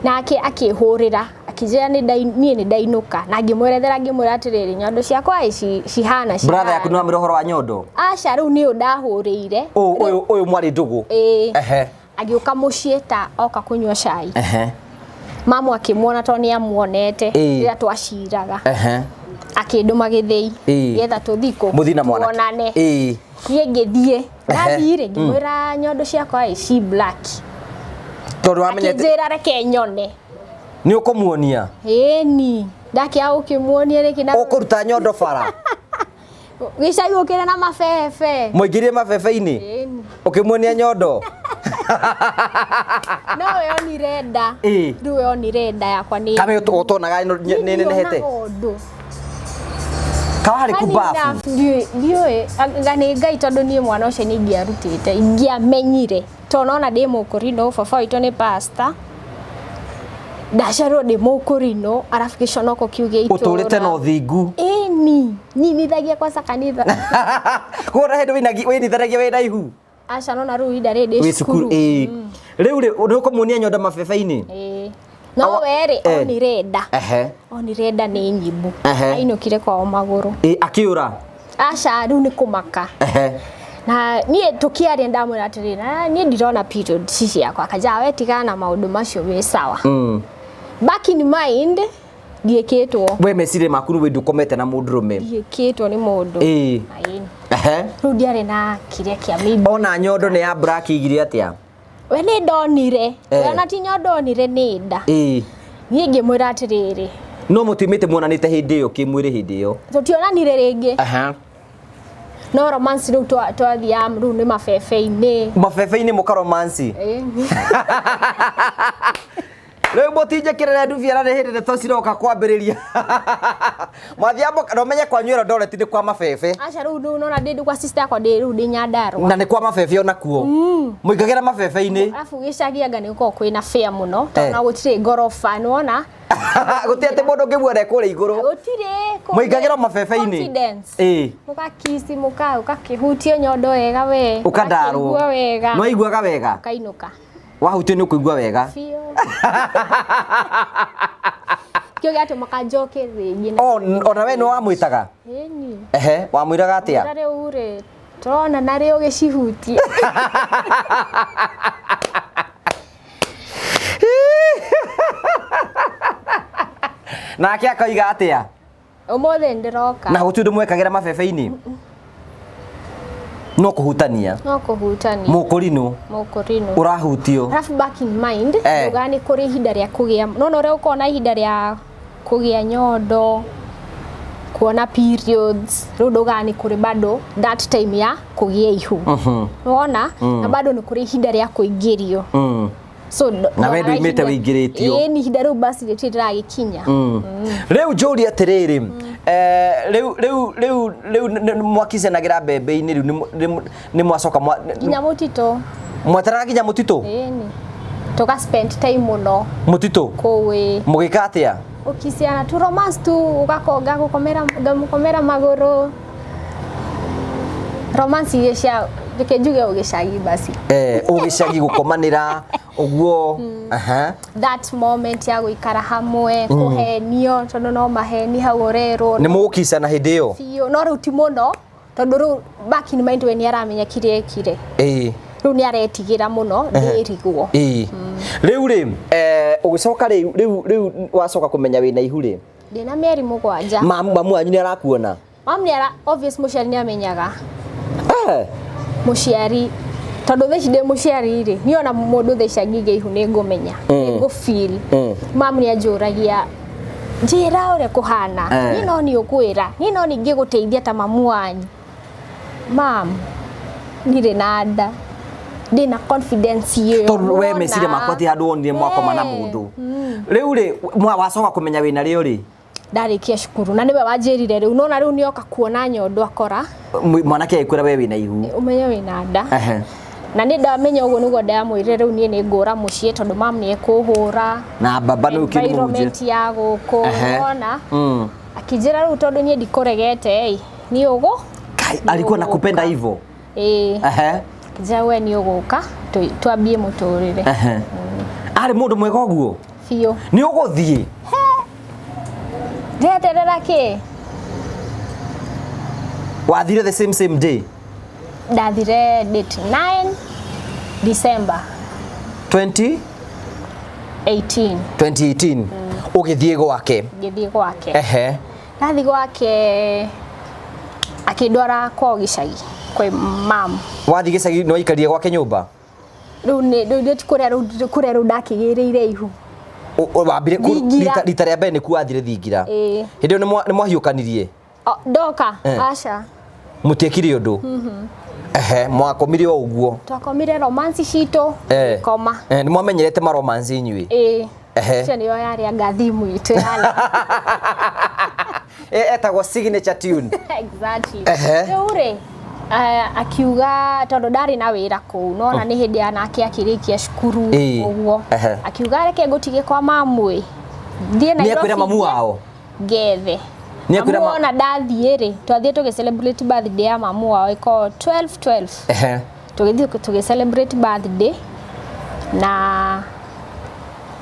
S1: Nake akĩhũrĩra akĩnjĩra niĩ nĩ ndainũka na ngĩmwerethera ngĩmwĩra atĩrĩrĩ nyondo ciakwa ici cihana cihana.
S2: Brother yaku nĩ wamwĩra ũhoro wa nyondo?
S1: Aca rĩu nĩ ũyũ ndahũrĩire.
S2: Ũyũ mwarĩ ndũgũ?
S1: Ĩĩ.
S2: Ehe.
S1: Agĩũka mũciĩ ta oka kũnyua cai.
S2: Ehe.
S1: Mamu akĩmuona tondũ nĩ amuonete rĩrĩa twaciraga.
S2: Ehe.
S1: Akĩndũma gĩthĩi getha tũthiĩ kũ
S2: Mũthiĩ na mwanake.
S1: tuonane.
S2: Ĩĩ.
S1: Niĩ ngĩthiĩ. Ndathiĩ rĩ ngĩmwĩra nyondo ciakwa ĩ ci black.
S2: Tondũ wamenyete
S1: Akĩnjĩra reke nyone.
S2: Nĩ ũkũmuonia.
S1: Ĩni ndakĩaga gũkĩmuonia rĩkĩ na
S2: Ũkũruta nyondo bara.
S1: Gĩcagi ũkĩrĩ na mabebe.
S2: Mũingĩrie mabebe-inĩ.
S1: Ĩni.
S2: Ũkĩmuonia nyondo.
S1: No we onire nda.
S2: Ĩĩ.
S1: Rĩu we onire nda yakwa nĩ
S2: Kawe ũtonaga nĩ nenehete.
S1: Ndionaga ũndũ.
S2: Kawarĩ
S1: Funny
S2: kumbabu.
S1: enough, ndiũĩ anga nĩ Ngai tondũ niĩ mwana ũcio nĩ ingĩarutĩte, ingĩamenyire, tondũ nona ndĩ mũkũrinũ, baba witũ nĩ pastor, ndaciarirwo ndĩ mũkũrinũ, arabu gĩconoko kĩu gĩa itũũra.
S2: Ũtũrĩte na ũthingu.
S1: Ĩni, nyinithagia kwanza kanitha.
S2: Kuona hĩndĩ wĩinithanagia wĩ na ihu.
S1: Aca nona rĩu ihinda rĩrĩ ndĩ
S2: Wĩ cukuru.
S1: cukuru.
S2: Ĩĩ. Rĩu rĩ, nĩ ũkũmuonia nyondo mabebe-inĩ.
S1: Ĩĩ. No we rĩ, onire nda. Onire nda nĩ nyimbu. Ainũkire kwao magũrũ.
S2: Ĩĩ, akĩũra.
S1: Aca rĩu nĩ kũmaka. Na niĩ tũkĩaria ndamwĩra atĩrĩrĩ, na niĩ ndirona period ci ciakwa, akanja we tigana na maũndũ macio wĩ sawa. Back in mind ndiĩkĩtwo.
S2: We meciria maku nĩ ndũkomete na mũndũrũme.
S1: Ndiĩkĩtwo nĩ mũndũ.
S2: Ĩĩ.
S1: Ĩĩ. Rĩu ndiarĩ na kĩrĩa kĩa maybe.
S2: Ona nyondo nĩ ya black igire atĩa?
S1: We nĩ ndonire. We ona ti nyondo onire nĩ nda.
S2: Ĩĩ.
S1: Niĩ ngĩmwĩra atĩrĩrĩ.
S2: No mũtiumĩte muonanĩte hĩndĩ ĩyo kĩmwĩrĩ hĩndĩ ĩyo.
S1: Tũtionanire rĩngĩ. No romance rĩu twathiaga rĩu nĩ mabebe-inĩ.
S2: Mabebe-inĩ mũka romance.
S1: Ĩĩ.
S2: Rĩu mũtinjĩkĩrĩre ndubiara nĩ hĩndĩ ndeto ciroka kwambĩrĩria. Mwathiaga no menye kwanyu Eldoret nĩ kwa mabebe.
S1: Aca rĩu rĩu nona ndĩ kwa sister yakwa ndĩ rĩu ndĩ Nyandarũa.
S2: Na nĩ kwa mabebe onakuo. Mũingagĩra mabebe-inĩ.
S1: Arabu gĩcagi anga nĩ gũkoragwo kwĩna fair mũno tondũ na gũtirĩ ngoroba nĩwona.
S2: Gũtirĩ atĩ mũndũ ũngĩmuona e kũrĩa igũrũ.
S1: Gũtirĩ.
S2: Mũingagĩra mabebe-inĩ.
S1: Confidence.
S2: Ĩĩ.
S1: Mũgakici ũgakĩhutio nyondo wega we.
S2: Ũkandarwo.
S1: Ũgakĩigua wega.
S2: No iguaga wega.
S1: Ũkainũka.
S2: Wahutio nĩ ũkũigua wega.
S1: Biũ. Kĩo gĩatũmaga njoke rĩngĩ.
S2: Ona we nĩ wamwĩtaga?
S1: Ĩni.
S2: Ehe, wamwĩraga atĩa?
S1: Na rĩu rĩ, tũrona na rĩ ũgĩcihutia.
S2: Nake akoiga atĩa?
S1: Ũmũthĩ ndĩroka.
S2: Na gũtirĩ ũndũ mwekagĩra mabebe-inĩ? No kũhutania.
S1: No kũhutania.
S2: Mũkũrinũ.
S1: Mũkũrinũ.
S2: Ũrahutio.
S1: Arabu back in mind, ndugaga nĩ kũrĩ ihinda rĩa kũgĩa, no ũrĩa ũkoragwo na ihinda rĩa kũgĩa nyondo, kuona periods, rĩu ndugaga nĩ kũrĩ bado that time ya kũgĩa ihu. Nĩwona? Na bado nĩ kũrĩ ihinda rĩa kũingĩrio. So
S2: Na we ndũimĩte wĩingĩrĩtio.
S1: Ĩĩ ni ihinda rĩu basi rĩtirĩ rĩragĩkinya.
S2: Rĩu njũrie atĩrĩrĩ, rĩu rĩu rĩu rĩu mwakicanagĩra mbembe-inĩ rĩu nĩ mwacoka
S1: nginya mũtitũ.
S2: Mweteraga nginya mũtitũ?
S1: Ĩĩ. Tũka spend time mũno
S2: mũtitũ.
S1: Kũu ĩĩ.
S2: Mũgĩka atĩa?
S1: Ũkiciana tu romance tu ũgakonga gũkomera ngamũkomera magũrũ. Romance iria cia reke njuge ũgĩcagi basi.
S2: Ũgĩcagi gũkomanĩra ũguo.
S1: That moment ya gũikara hamwe, kũhenio tondũ no maheni hau ũrerwo.
S2: Nĩ mũgũkicana hĩndĩ ĩyo?
S1: Biũ, no rĩu ti mũno tondũ rĩu back in mind we nĩ aramenya kĩrĩa ekire.
S2: Ĩĩ.
S1: Rĩu nĩ aretigĩra mũno ndĩrigwo.
S2: Ĩĩ. Rĩu rĩ, ũgĩcoka rĩu rĩu rĩu wacoka kũmenya wĩna ihu rĩ?
S1: Ndĩna mĩeri 7.
S2: Mamu wanyu nĩ arakuona?
S1: Mamu nĩ ara obvious mũciari nĩ amenyaga. Mũciari tondũ thaa ici ndĩ mũciari rĩ, niĩ ona mũndũ thaa ici angĩgĩa ihu nĩ ngũmenya, nĩ ngũ feel. Mamu nĩ anjũragia njĩra ũrĩa kũhana, niĩ no nĩ ũkwĩra, niĩ no ningĩgũteithia ta mamu wanyu. Mam, ndirĩ na nda, ndĩna confidence ĩyo.
S2: Tondũ we meciria makwa ti handũ wonire mwakoma na mũndũ. Rĩu rĩ, wacoka kũmenya wĩna rĩo rĩ?
S1: Ndarĩkia cukuru na nĩwe wanjĩrire rĩu, nona rĩu nĩoka kuona nyondo akora.
S2: Mwanake agĩkwĩra we wĩna ihu.
S1: Ũmenye wĩna nda. Na nĩ ndamenya ũguo nĩguo ndamwĩrire rĩu niĩ nĩ ngũra mũciĩ tondũ mam nĩ ekũhũra.
S2: Na baba nĩ ũkĩrĩ mũhunjia.
S1: Environment ya gũkũ, nĩwona? Akĩnjĩra rĩu tondũ niĩ ndikũregete ĩ, nĩ ũgũ?
S2: Kai, alikuwa nakupenda hivyo?
S1: Ĩĩ. Akĩnjĩra we nĩ ũgũka, twambie mũtũrĩre.
S2: Arĩ mũndũ mwega ũguo?
S1: Biũ.
S2: Nĩ ũgũthiĩ?
S1: Ndeterera kĩ?
S2: Wathire the same day?
S1: Ndathire date 9 December
S2: 20
S1: 18.
S2: 2018. Ũgĩthiĩ gwake?
S1: Ngĩthiĩ gwake. Ndathiĩ gwake akĩndwara kwao gĩcagi kwĩ mam.
S2: Wathiĩ gĩcagi nĩ waikarire gwake nyũmba?
S1: Rĩu nĩ rĩu nĩ kũrĩa rĩu kũrĩa rĩu ndakĩgĩrĩire ihu.
S2: Wambire
S1: Thingira.
S2: Rita rĩa mbere nĩ kuo wathire thingira?
S1: Ĩĩ.
S2: Hĩndĩ ĩyo nĩ mwahiũkanirie?
S1: O, ndoka.
S2: Eh.
S1: Aca.
S2: Mũtiekire ũndũ? Ehe, mwakomire o ũguo?
S1: Twakomire romance citũ. Koma.
S2: Eh, nĩ mwamenyerete maromance inyuĩ?
S1: Ĩĩ.
S2: Ehe.
S1: Ũcio nĩyo yarĩ anga thimu itũ ya
S2: Etagwo signature tune.
S1: Exactly.
S2: Ehe.
S1: Rĩu rĩ, akiuga tondũ ndarĩ na wĩra kũu nona nĩ hĩndĩ ya nake akĩrĩkia cukuru ũguo. Akiuga reke ngũtige kwa mamu ĩ, thiĩ
S2: Nĩ ekwĩra
S1: Nairobi
S2: mamu wao?
S1: Ngethe.
S2: Nĩ ekwĩra
S1: Mamu ona ndathiĩ rĩ, twathiĩ tũgĩ celebrate birthday ya mamu wao ĩkoragwo 12 12. Tũgĩthiĩ tũgĩ celebrate birthday na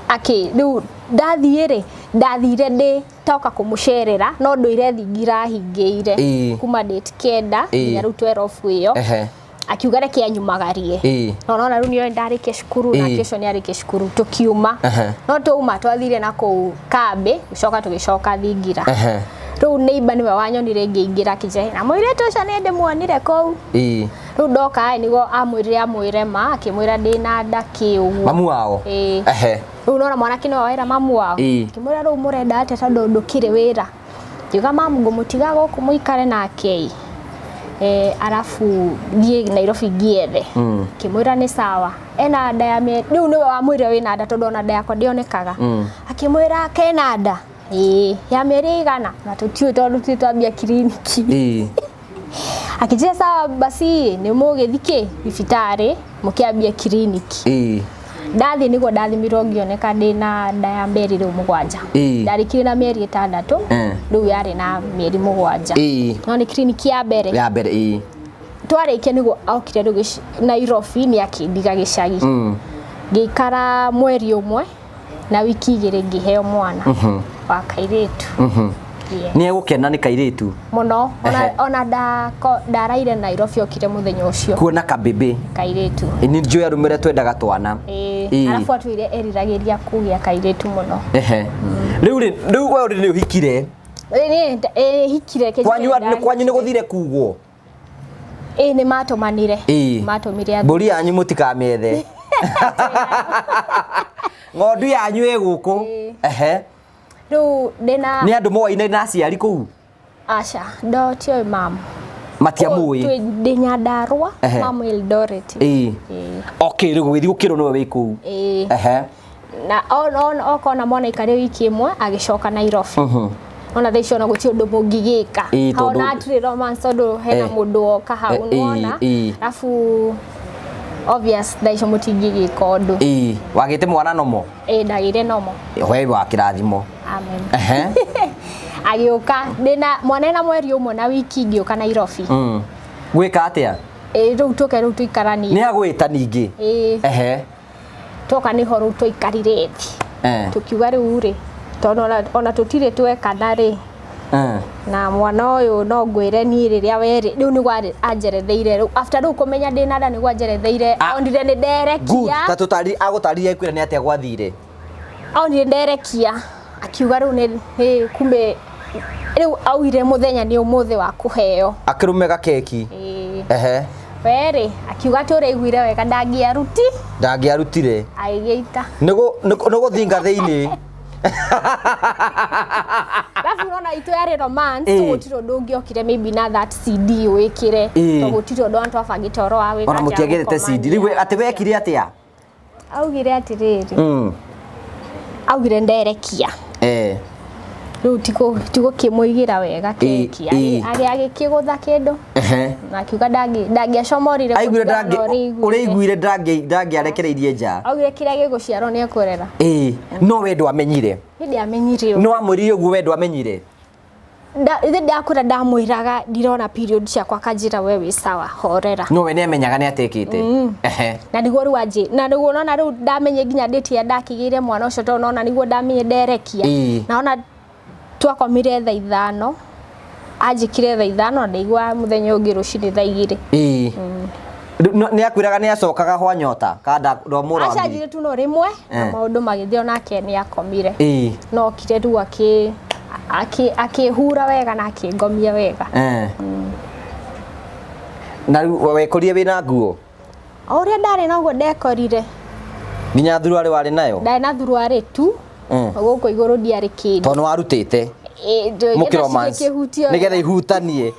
S1: akĩ rĩu ndathiĩ rĩ, ndathire ndĩ toka kũmũcerera no ndũire thingira hingĩire kuma date 9 nginya rĩu 12 ĩyo. Akiuga reke anyumagarie. No nona rĩu nĩoĩ ndarĩkia cukuru nake ũcio nĩarĩkia cukuru tũkiuma. No twauma twathire na kũu kambĩ gũcoka tũgĩcoka thingira. Rĩu neighbor nĩwe wanyonire ngĩingĩra akĩnjĩra na mũirĩtu ũcio nĩ ndĩmuonire kũu. Rĩu ndoka ĩ nĩguo amwĩrire amwĩre ma akĩmwĩra ndĩna nda kĩ ũguo.
S2: Mamu wao?
S1: Ĩĩ. Rĩu nona mwanake nĩwe wera mamu wao. Akĩmwĩra rĩu mũrenda atĩa tondũ ndũkĩrĩ wĩra. Ngiuga mamu ngũmũtiga gũkũ mũikare nake ĩ. Arabu thiĩ Nairobi ngĩethe. Akĩmwĩra nĩ sawa. Ena nda ya mĩeri rĩu nĩwe wamwĩrire wĩna nda tondũ ona nda yakwa ndĩonekaga. Akĩmwĩra kena nda. Ĩĩ, ya mĩeri igana na tũtiũĩ tondũ tũtirĩ twambia kiriniki. Akĩnjĩra sawa basi nĩ mũgĩthiĩ kĩ thibitarĩ mũkĩambie kiriniki. Ndathiĩ nĩguo ndathimirwo ngĩoneka ndĩna nda ya mĩeri rĩu 7. Ndarĩkirie na mĩeri 6, rĩu yarĩ na mĩeri 7. No nĩ kiriniki ya mbere.
S2: Ya mbere ĩĩ.
S1: Twarĩkia nĩguo okire rĩu Nairobi nĩ akĩndiga gĩcagi. Ngĩikara mweri ũmwe na wiki 2 ngĩheo mwana wa kairĩtu. Yeah.
S2: Nĩ egũkena nĩ kairĩtu.
S1: Mũno. Ona ndaraire Nairobi okire mũthenya ũcio.
S2: Kuona kabebe.
S1: Kairĩtu.
S2: Nĩ njũĩ arũme ũrĩa twendaga twana.
S1: Ĩĩ. Arabu atwĩre eriragĩria kũgĩa kairĩtu mũno.
S2: Rĩu rĩ, rĩu we nĩ ũhikire?
S1: Ĩĩ, hikire kĩnjĩra
S2: Kwanyu
S1: ndahikire.
S2: kwanyu nĩ gũthire kugwo?
S1: Ĩĩ, nĩ matũmanire. Matũmire athuri.
S2: Mbũri yanyu mũtikamĩethe. Ng'ondu yanyu ĩ gũkũ.
S1: Rĩu ndĩna
S2: Nĩ andũ moaine na aciari kũu?
S1: Aca, ndotioĩ mamu.
S2: Matiamũĩ?
S1: Ndĩ Nyandarua, mamu Eldoret.
S2: Okay, rĩu gũgĩthiĩ gũkĩrwo nĩwe wĩ kũu.
S1: Na okona mwana aikarĩ wiki ĩmwe agĩcoka Nairobi. Ona thaa icio ona gũtirĩ ũndũ mũngĩgĩka.
S2: Tondũ
S1: Ona hatirĩ romance tondũ hena mũndũ woka hau, nĩwona? Arabu obvious thaa icio mũtingĩgĩka ũndũ.
S2: Wagĩte mwana nomo?
S1: Ĩĩ, ndagĩire nomo.
S2: We wa kĩrathimo.
S1: Amen. Agĩũka ndĩna mwana ena mweri ũmwe na wiki ngĩũka Nairobi.
S2: Gwĩka atĩa?
S1: Ĩĩ, rĩu tũke rĩu tũikaranie.
S2: Nĩ agwĩta ningĩ?
S1: Ĩĩ. Twoka nĩho rĩu twaikarire thĩ. Tũkiuga rĩu rĩ, tondũ ona tũtirĩ twekana rĩ. Na mwana ũyũ no ngwĩre niĩ rĩrĩa werĩ, rĩu nĩguo anjeretheire rĩu after rĩu kũmenya ndĩna nda nĩguo anjeretheire, onire nĩ nderekia.
S2: Good. Ta tũtari agũtarire kwĩra nĩ atĩa gwathire?
S1: Onire nderekia, akiuga rĩu nĩ kumbe rĩu augire mũthenya nĩ ũmũthĩ wa kũheo.
S2: Akĩrũme gakeki.
S1: Werĩ, akiuga atĩ ũrĩa aiguire wega ndangĩaruti.
S2: Ndangĩarutire.
S1: Agĩgĩita.
S2: Nĩ gũthinga thĩinĩ.
S1: Alafu unaona itu yarĩ romance, so gũtirĩ ũndũ ũngĩokire maybe na that CD wĩkĩre. Tondũ gũtirĩ ũndũ andũ twabangĩte ũhoro wa gwĩka
S2: Ona
S1: atĩa
S2: mũtiagĩrĩte CD. Rĩu atĩ wekire atĩa?
S1: Augire atĩrĩrĩ. Augire nderekia. Rĩu tigũkĩmũigĩra wega keki. Agĩkĩgũtha kĩndũ. Na akiuga ndangĩacomorire
S2: Aiguire
S1: kũringana na ũrĩa
S2: ũrĩa aiguire ndangĩarekereirie nja.
S1: Augire kĩrĩa gĩgũciarwo nĩ ekũrera.
S2: No we ndwamenyire.
S1: Niĩ ndiamenyire ũguo.
S2: No amwĩrire ũguo we ndwamenyire.
S1: Ithe ndakũra ndamwĩraga ndirona period ciakwa akanjĩra we wĩ sawa horera.
S2: No we nĩamenyaga nĩ atekĩte.
S1: Na nĩguo rĩu anjĩ, na nĩguo nona rĩu ndamenye nginya date ĩrĩa ndakĩgĩire mwana ũcio tondũ nona nĩguo ndamenye nderekia. Na ona twakomire thaa 5, anjĩkire thaa 5 na ndaigua mũthenya ũngĩ rũcinĩ thaa 2.
S2: Nĩ akwĩraga nĩ acokaga hwa nyota kana ndwamũrambire?
S1: Aca anjĩrire tu no rĩmwe na maũndũ magĩthiĩ onake nĩ akomire. No okire rĩu akĩhura wega na akĩngomia wega.
S2: Na rĩu wekorire wĩna nguo?
S1: O ũrĩa ndarĩ noguo ndekorire.
S2: Nginya thuruarĩ warĩ nayo?
S1: Ndarĩ na thuruarĩ tu. Gũkũ igũrũ ndiarĩ kĩndũ.
S2: Tondũ nĩ warutĩte.
S1: Mũkĩ
S2: romance. Nĩgetha ihutanie.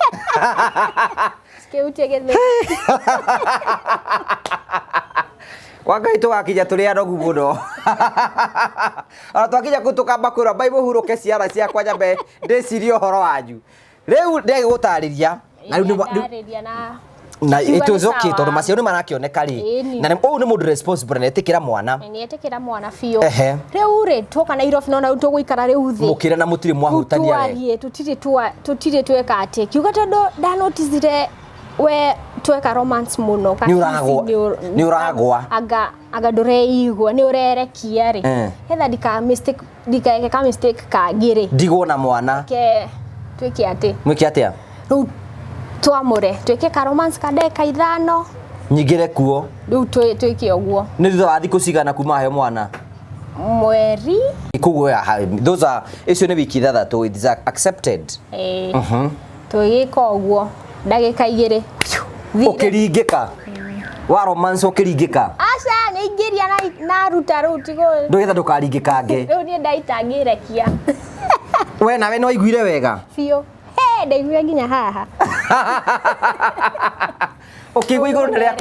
S1: Cikĩhutie gĩthũri.
S2: Kwa Ngai tũgakinya tũrĩ anogu mũno. Ona twakinya kũu tũkamba kwĩrwo ambai mũhurũke ciara ciakwa nyambe ndĩcirie ũhoro wanyu. Rĩu ndegũtarĩria.
S1: Na rĩu nĩ na
S2: na it was okay tondũ maciaro nĩ marakĩoneka rĩ. Na ũyũ nĩ mũndũ responsible na etĩkĩra mwana.
S1: Nĩ etĩkĩra mwana biũ. Rĩu rĩ twoka Nairobi no na rĩu tũgũikara rĩu thĩ.
S2: Mũkĩra na mũtirĩ mwahutania
S1: we. Twarie tũtirĩ tweka atĩ. Kiuga tondũ ndanoticire we tweka romance mũno.
S2: Nĩ ũragwa.
S1: Anga ndũreigua nĩ ũrerekia rĩ. Getha ndika mistake ndikaeke ka mistake kangĩ rĩ.
S2: Ndigwo na mwana.
S1: Ke twĩke atĩ.
S2: Mwĩke atĩa?
S1: Rĩu twamũre twĩke ka romance ka ndagĩka 5.
S2: Nyingĩre kuo.
S1: Rĩu twĩke ũguo.
S2: Nĩ thutha wa thikũ cigana kuma heo mwana?
S1: Mweri.
S2: Koguo those are icio nĩ wiki 6 it is accepted.
S1: Tũgĩka ũguo ndagĩka 2.
S2: Ũkĩringĩka. Wa romance ũkĩringĩka.
S1: Aca nĩ ingĩria na ruta rĩu tigo.
S2: Ndũgetha ndũkaringĩkange.
S1: Rĩu niĩ ndaitangĩrekia.
S2: We nawe no waiguire wega?
S1: Biũ. He ndaiguire nginya haha.
S2: Ũkĩigua igũrũ nĩ rĩa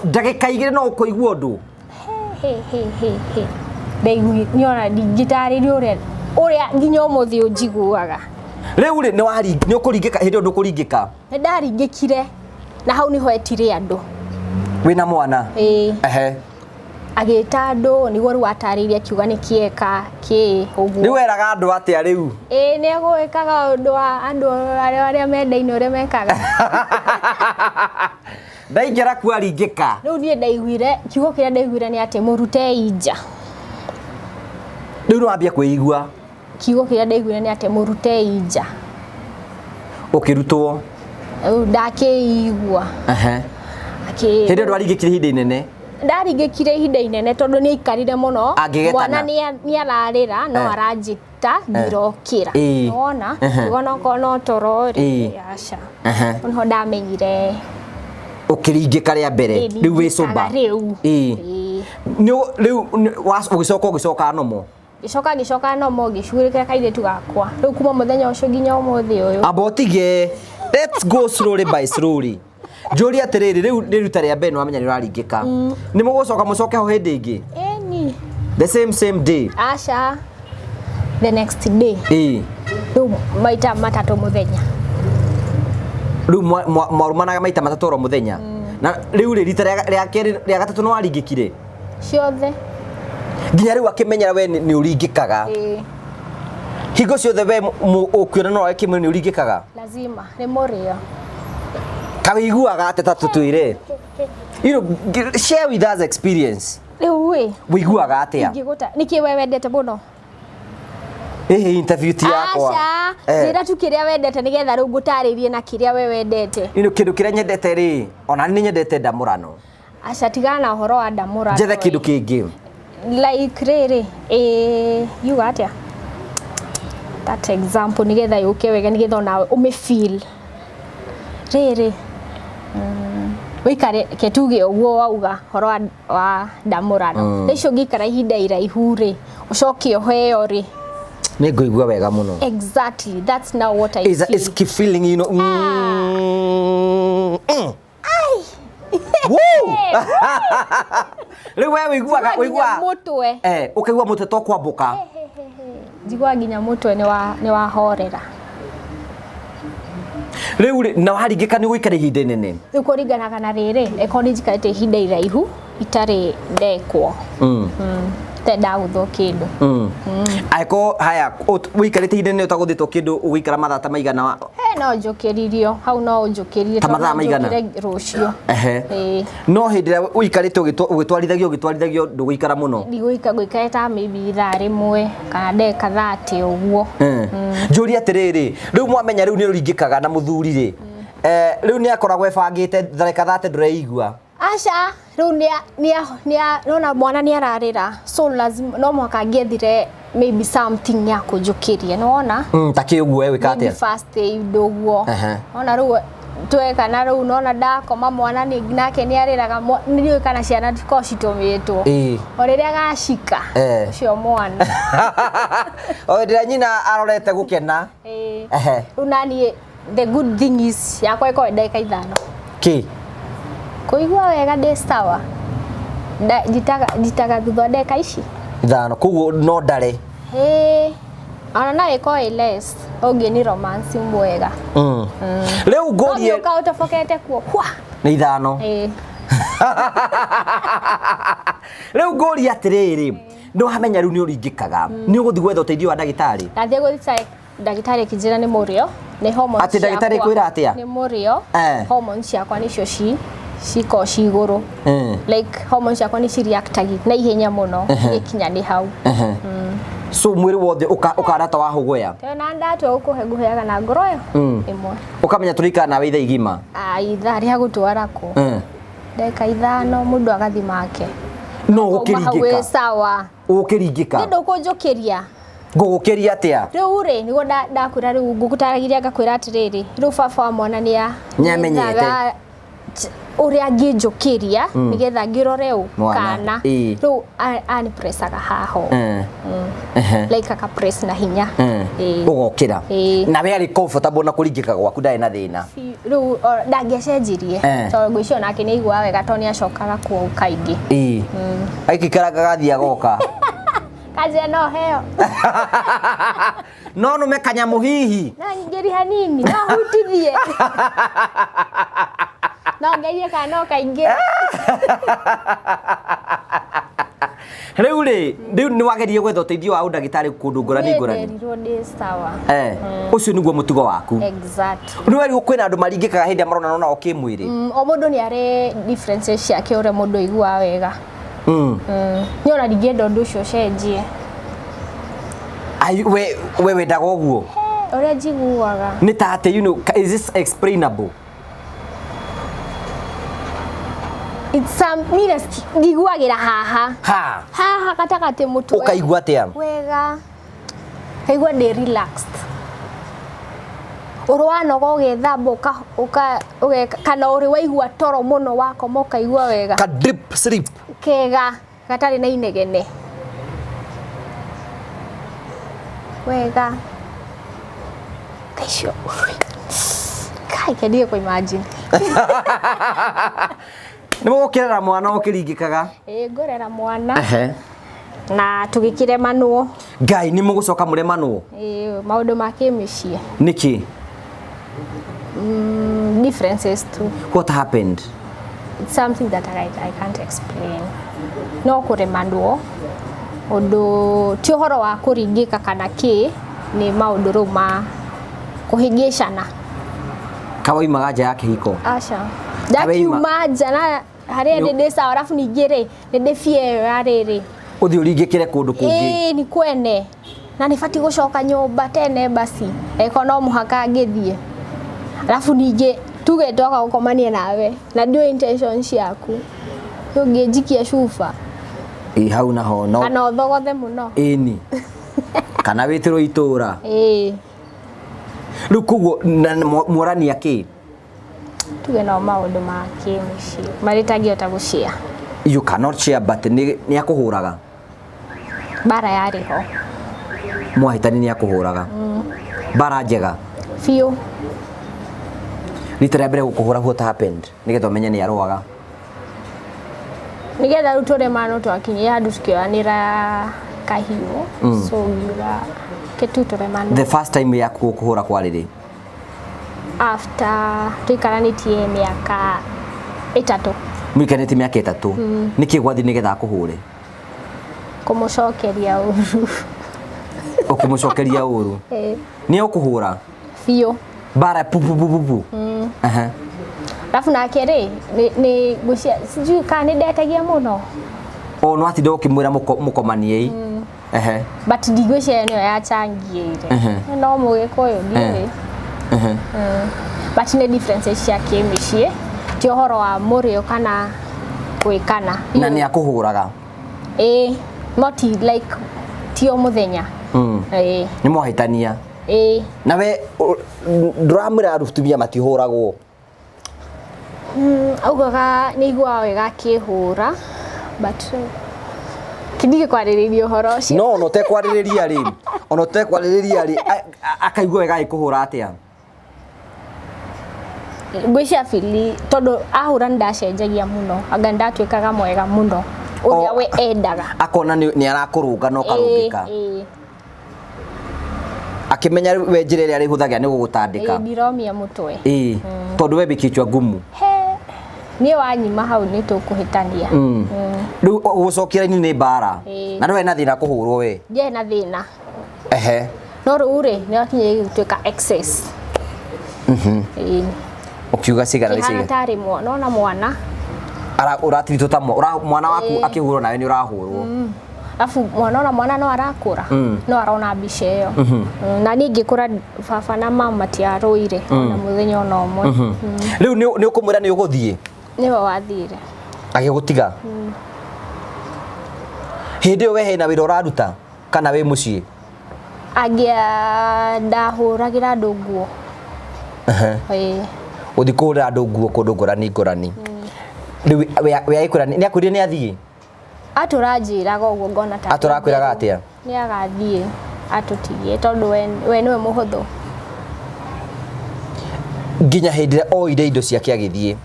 S2: ndagĩka 2 no ũkũigua ũndũ.
S1: He he he he. Ndaiguire nĩ ona ndingĩtarĩria ũrĩa nginya ũmũthĩ ũnjiguaga.
S2: Rĩu rĩ nĩ ũkũringĩka hĩndĩ ĩyo ndũkũringĩka.
S1: Nĩ ndaringĩkire na hau nĩho etire andũ.
S2: Wĩna mwana?
S1: Ĩĩ. Agĩta andũ nĩguo rĩu atarĩirie akiuga nĩ kĩeka kĩ ũguo.
S2: Rĩu weraga andũ atĩa rĩu?
S1: Ĩĩ nĩ egwĩkaga ũndũ wa andũ arĩa mendaine ũrĩa mekaga.
S2: Ndaingĩra kuo aringĩka.
S1: Rĩu niĩ ndaiguire kiugo kĩrĩa ndaiguire nĩ atĩ mũrutei nja.
S2: Rĩu nĩ wambia kwĩigua.
S1: Kiugo kĩrĩa ndaiguire nĩ atĩ mũrutei nja.
S2: Ũkĩrutwo.
S1: Rĩu ndakĩigua.
S2: Hĩndĩ ĩyo ndwaringĩkire ihinda inene?
S1: Ndaringĩkire ihinda inene tondũ nĩ aikarire mũno. Mwana nĩ ararĩra no aranjĩta ndirokĩra. Nĩwona? Ngiuga okorwo no toro rĩ, aca. Nĩho ndamenyire.
S2: Ũkĩringĩka rĩa mbere. Rĩu wĩ sober.
S1: Rĩu.
S2: Rĩu ũgĩcoka ũgĩcoka nomo.
S1: Ngĩcoka nomo ngĩcugurĩkĩra kairĩtu gakwa. Rĩu kuma mũthenya ũcio nginya ũmũthĩ ũyũ.
S2: Amba ũtige. Let's go slowly by slowly. Njũrie atĩrĩrĩ, rĩu nĩ ruta rĩa mbere nĩ wamenya nĩ ũraringĩka. Nĩ mũgũcoka mũcoke ho hĩndĩ ĩngĩ?
S1: Ĩni.
S2: The same day.
S1: Aca. The next day. Rĩu maita 3 mũthenya.
S2: Rĩu mwarũmanaga maita 3 oro mũthenya. Na rĩu rĩ rita rĩa kerĩ rĩa gatatũ nĩ waringĩkire?
S1: Ciothe.
S2: Nginya rĩu akĩmenyera we nĩ ũringĩkaga. Hingo ciothe we ũkĩona no kĩmwe nĩ ũringĩkaga?
S1: Lazima, nĩ mũrĩo.
S2: Kawĩiguaga atĩa ta tũtwĩre? You know, share with us experience.
S1: Rĩu ĩ.
S2: Wĩiguaga atĩa?
S1: Ingĩgũta, nĩkĩ we wendete mũno?
S2: Ĩhĩ interview ti yakwa.
S1: Aca, njĩra tu kĩrĩa wendete nĩgetha rĩu ngũtarĩrie na kĩrĩa we wendete.
S2: You know, kĩndũ kĩrĩa nyendete rĩ, ona nĩ nyendete ndamũrano.
S1: Aca, tigana na ũhoro wa ndamũrano.
S2: Njethe kĩndũ kĩngĩ.
S1: Like rĩrĩ, yuga atĩa? That example nĩgetha yũke wega nĩgetha onawe ũmĩ feel. Rĩrĩ, wĩikare ke tuge ũguo wauga ũhoro wa ndamũrano. Thaa icio ũngĩikara ihinda iraihu rĩ, ũcoke ũheo rĩ.
S2: Nĩ ngũigua wega mũno.
S1: Exactly, that's now what I feel.
S2: It's keep feeling, you know. Woo! Rĩu we wĩiguaga,
S1: wĩiguaga mũtwe.
S2: Ũkaigua mũtwe to kwambũka.
S1: Njiguaga nginya mũtwe nĩ wahorera.
S2: Rĩu rĩ, na waringĩka nĩ ũgũikara ihinda inene?
S1: Rĩu kũringanaga na rĩrĩ, ĩkorwo nĩ njikarĩte ihinda iraihu itarĩ ndekwo. Itarĩ ndagũthwo kĩndũ.
S2: Angĩkorwo haya, ũikarĩte ihinda inene ũtagũthĩtwo kĩndũ ũgũikara mathaa ta maigana?
S1: He, no njũkĩririo, hau no ũnjũkĩrie,
S2: Ta mathaa maigana?
S1: njũkĩre rũciũ.
S2: No hĩndĩ ĩrĩa ũikarĩte ũgĩtwarithagio ndũgũikara mũno?
S1: Ndigũikara, ngũikara ta maybe ithaa rĩmwe kana ndagĩka 30 ũguo.
S2: Njũrie atĩrĩrĩ, rĩu mwamenya rĩu nĩ ũringĩkaga na mũthuri rĩ, rĩu nĩ akoragwo ebangĩte ndagĩka 30 ndũreigua?
S1: Aca, rĩu nona mwana nĩ ararĩra, so lazima no mũhaka angĩethire maybe something ya kũnjũkĩria, nĩwona?
S2: Ta kĩ ũguo we wĩka
S1: Maybe
S2: atĩa?
S1: first aid ũguo. Ona rĩu Tweka na rĩu nona ndakoma mwana nake nĩ arĩraga, ndiũĩ kana ciana cikorwo citũmĩtwo. O rĩrĩa gacika ũcio mwana.
S2: O hĩndĩ ĩrĩa nyina arorete gũkena.
S1: Ĩĩ. Rĩu naniĩ the good thing is yakwa ĩkorwo ĩ ndagĩka 5.
S2: Kĩ?
S1: Kũigua wega ndĩ sawa. Njitaga thutha wa ndagĩka ici
S2: 5, koguo no ndare.
S1: Ĩĩ. Ona no ĩkorwo ĩ less ũngĩ ni romance mwega.
S2: Rĩu ngũrie.
S1: No ũka ũtobokete kuo. Hwa.
S2: Nĩ 5.
S1: Ĩĩ.
S2: Rĩu ngũrie atĩrĩrĩ, nĩ wamenya rĩu nĩ ũringĩkaga, nĩ ũgũthiĩ gwetha ũteithio wa ndagĩtarĩ?
S1: Ndathiĩ gũthiĩ ndagĩtarĩ akĩnjĩra nĩ mũrĩo, nĩ hormones.
S2: Atĩ ndagĩtarĩ kwĩra atĩa?
S1: Nĩ mũrĩo, hormones ciakwa nĩcio cikoragwo ci igũrũ. Like hormones ciakwa nĩ cireactagi na ihenya mũno, gĩkinya nĩ hau.
S2: So mwĩrĩ wothe ũkahana ta wahũgũya.
S1: Tondũ na ndatua gũkũhe ngũheaga na ngoro ĩyo ĩmwe.
S2: Ũkamenya tũrĩikara nawe ithaa igima.
S1: Ithaa rĩa gũtwara kũ? Ndagĩka 5 mũndũ agathiĩ make.
S2: No ũkĩringĩka.
S1: Sawa.
S2: Ũkĩringĩka.
S1: Nĩ ndũkũnjũkĩria.
S2: Ngũgũkĩria atĩa?
S1: Rĩu rĩ, nĩguo ndakwĩra rĩu ngũgũtaragĩria ngakwĩra atĩrĩrĩ, rĩu baba wa mwana
S2: nĩamenyete
S1: ũrĩa angĩnjũkĩria nĩgetha ngĩrore ũ kana rĩu anipressaga haho. Like akapress na hinya.
S2: Ũgokĩra. Na we arĩ comfortable na kũringĩka gwaku, ndarĩ na thĩna.
S1: Rĩu ndangĩacenjirie tondũ ngwĩciria onake nĩ aiguaga wega tondũ nĩ acokaga kuo kaingĩ.
S2: Aikikaraga gathiĩ agoka.
S1: Kanjia no heo.
S2: No nũme kanyamũ hihi.
S1: No nyingĩri hanini, no hutithie. No ngerie kana no kaingĩre.
S2: Rĩu rĩ, rĩu nĩ wageririe gwetha ũteithio wa ũndagĩtarĩ kũndũ ngũrani ngũrani.
S1: Nderirwo ndĩ sawa.
S2: Ũcio nĩguo mũtugo waku.
S1: Exactly.
S2: Nĩ werirwo kwĩna andũ maringĩkaga hĩndĩ ĩrĩa maronana nao kĩmwĩrĩ.
S1: O mũndũ nĩ arĩ differences ciake ũrĩa mũndũ aiguaga wega. Nĩ ona ndingĩenda ũndũ ũcio ũcenjie.
S2: Ai, we wendaga ũguo?
S1: Ũrĩa njiguaga.
S2: Nĩ ta atĩ, you know, is this explainable?
S1: It's some, niĩ njiguagĩra haha.
S2: Ha.
S1: Haha gatagatĩ mũtwe.
S2: Ũkaigua atĩa?
S1: Wega. Kaigua ndĩ relaxed. Ũrĩ wanoga ũgethamba ũgeka, kana ũrĩ waigua toro mũno wakoma ũkaigua wega.
S2: Ka deep sleep.
S1: Kega gatarĩ na inegene. Wega. Taicio. Kai kendige kũ imagine.
S2: Nĩ mũgũkĩrera mwana ũkĩringĩkaga?
S1: Ĩĩ, ngũrera mwana. Na tũgĩkĩremanwo.
S2: Ngai, nĩ mũgũcoka mũremanwo?
S1: Ĩĩ, maũndũ ma kĩmĩciĩ.
S2: Nĩkĩ?
S1: Differences too.
S2: What happened?
S1: It's something that I can't explain. No kũremanwo ũndũ ti ũhoro wa kũringĩka kana kĩ, nĩ maũndũ rĩu ma kũhĩngĩcana.
S2: Kawoimaga nja ya kĩhiko?
S1: Aca. Ndakiuma nja na harĩa ndĩ ndĩ sawa, arabu ningĩ rĩ, nĩ ndĩ bia ĩyo ya rĩrĩ.
S2: Ũthiĩ ũringĩkĩre kũndũ kũngĩ.
S1: Ĩĩ, nĩ kwene. Na nĩ batiĩ gũcoka nyũmba tene basi. Angĩkorwo no mũhaka ngĩthiĩ. Arabu ningĩ tuge ndoka gũkomania nawe na ndiũĩ intention ciaku. Ũngĩnjikia cuba.
S2: Ĩ, hau naho no.
S1: Kana ũthogothe mũno.
S2: Ĩni. Kana wĩtĩrwo itũra.
S1: Ĩĩ.
S2: Rĩu koguo mworania kĩ?
S1: Tuge no maũndũ ma kĩmũciĩ marĩa itangĩhota gũshare.
S2: You cannot share, but nĩ akũhũraga.
S1: Bara yarĩ ho.
S2: Mwahĩtani nĩ akũhũraga. Bara njega.
S1: Biũ.
S2: Rita rĩa mbere gũkũhũra, what happened? Nĩgetha ũmenye nĩ arũaga.
S1: Nĩgetha rĩu tũremano twakinyire handũ tukĩoyanĩra kahiũ. So ngiuga ke tu tũremano.
S2: The first time yaku gũkũhũra kwarĩ rĩ?
S1: After tũikaranĩtie mĩaka 3.
S2: Mũikaranĩtie mĩaka 3. Nĩkĩ gwathiĩ nĩgetha akũhũre?
S1: Kũmũcokeria ũru.
S2: Ũkĩmũcokeria ũru?
S1: Ĩĩ.
S2: Nĩ ũkũhũra?
S1: Biũ.
S2: Bara pu pu pu pu pu.
S1: Alafu nake rĩ, nĩ ngwĩciria sijui kana nĩ ndetagia mũno.
S2: O no atinda ũkĩmwĩra mũkomanie-i.
S1: But ndigwĩciria nĩyo yacangĩire. No mũgĩkũyũ ndiũĩ. But nĩ differences cia kĩmĩciĩ, ti ũhoro wa mũrĩo kana gwĩkana.
S2: Na nĩ akũhũraga?
S1: Ĩĩ, no ti like ti o mũthenya. Ĩĩ.
S2: Nĩ mwahĩtania?
S1: Ĩĩ.
S2: Na we ndũramwĩra atumia matihũragwo?
S1: Augaga nĩ aiguaga wega akĩhũra, but kĩndigĩ kwarĩrĩria ũhoro ũcio.
S2: No ona ũtekwarĩrĩria rĩ, ona ũtekwarĩrĩria rĩ, akaigua wega agĩkũhũra atĩa?
S1: Ngwĩciria feel tondũ ahũra nĩ ndacenjagia mũno, anga nĩ ndatuĩkaga mwega mũno ũrĩa we endaga.
S2: Akona nĩ arakũrũnga na ũkarũngĩka.
S1: Ĩĩ.
S2: Akĩmenya we njĩra ĩrĩa arĩhũthagĩra nĩ gũgũtandĩka.
S1: Ĩĩ, ndiromia mũtwe.
S2: Ĩĩ, tondũ we wĩ kichwa ngumu.
S1: He, niĩ wanyima hau nĩ tũkũhĩtania.
S2: Rĩu gũcokia raini nĩ mbara.
S1: Ĩĩ.
S2: Na ndũrĩ na thĩna kũhũrwo we?
S1: Ndiarĩ na thĩna.
S2: Ehe.
S1: No rĩu rĩ, nĩ wakinyire gĩgĩtuĩka excess. Ĩĩ.
S2: Ũkiuga cigana nĩ
S1: Kĩhana
S2: cigana?
S1: tarĩ mwana, ona mwana.
S2: Ũratiritwo ta mwana waku akĩhũrwo nawe nĩ ũrahũrwo.
S1: Alafu mwana, ona mwana no arakũra, no arona mbica ĩyo. Na niĩ ngĩkũra baba na mama matiarũire ona mũthenya ona ũmwe.
S2: Rĩu nĩ ũkũmwĩra nĩ ũgũthiĩ?
S1: Nĩwe wathire.
S2: Agĩgũtiga? Hĩndĩ ĩyo we hena wĩra ũraruta kana wĩ mũciĩ?
S1: Angĩa ndahũragĩra andũ nguo. Ĩĩ.
S2: Ũthiĩ kũhũrĩra andũ nguo kũndũ ngũrani ngũrani. Rĩu we agĩkwĩra nĩ akwĩrire nĩ athiĩ?
S1: Atũranjĩraga ũguo ngona ta
S2: Atũrakwĩraga atĩa?
S1: Nĩ agathiĩ atũtigie tondũ we nĩwe mũhũthũ.
S2: Nginya hĩndĩ ĩrĩa oire indo ciake agĩthiĩ.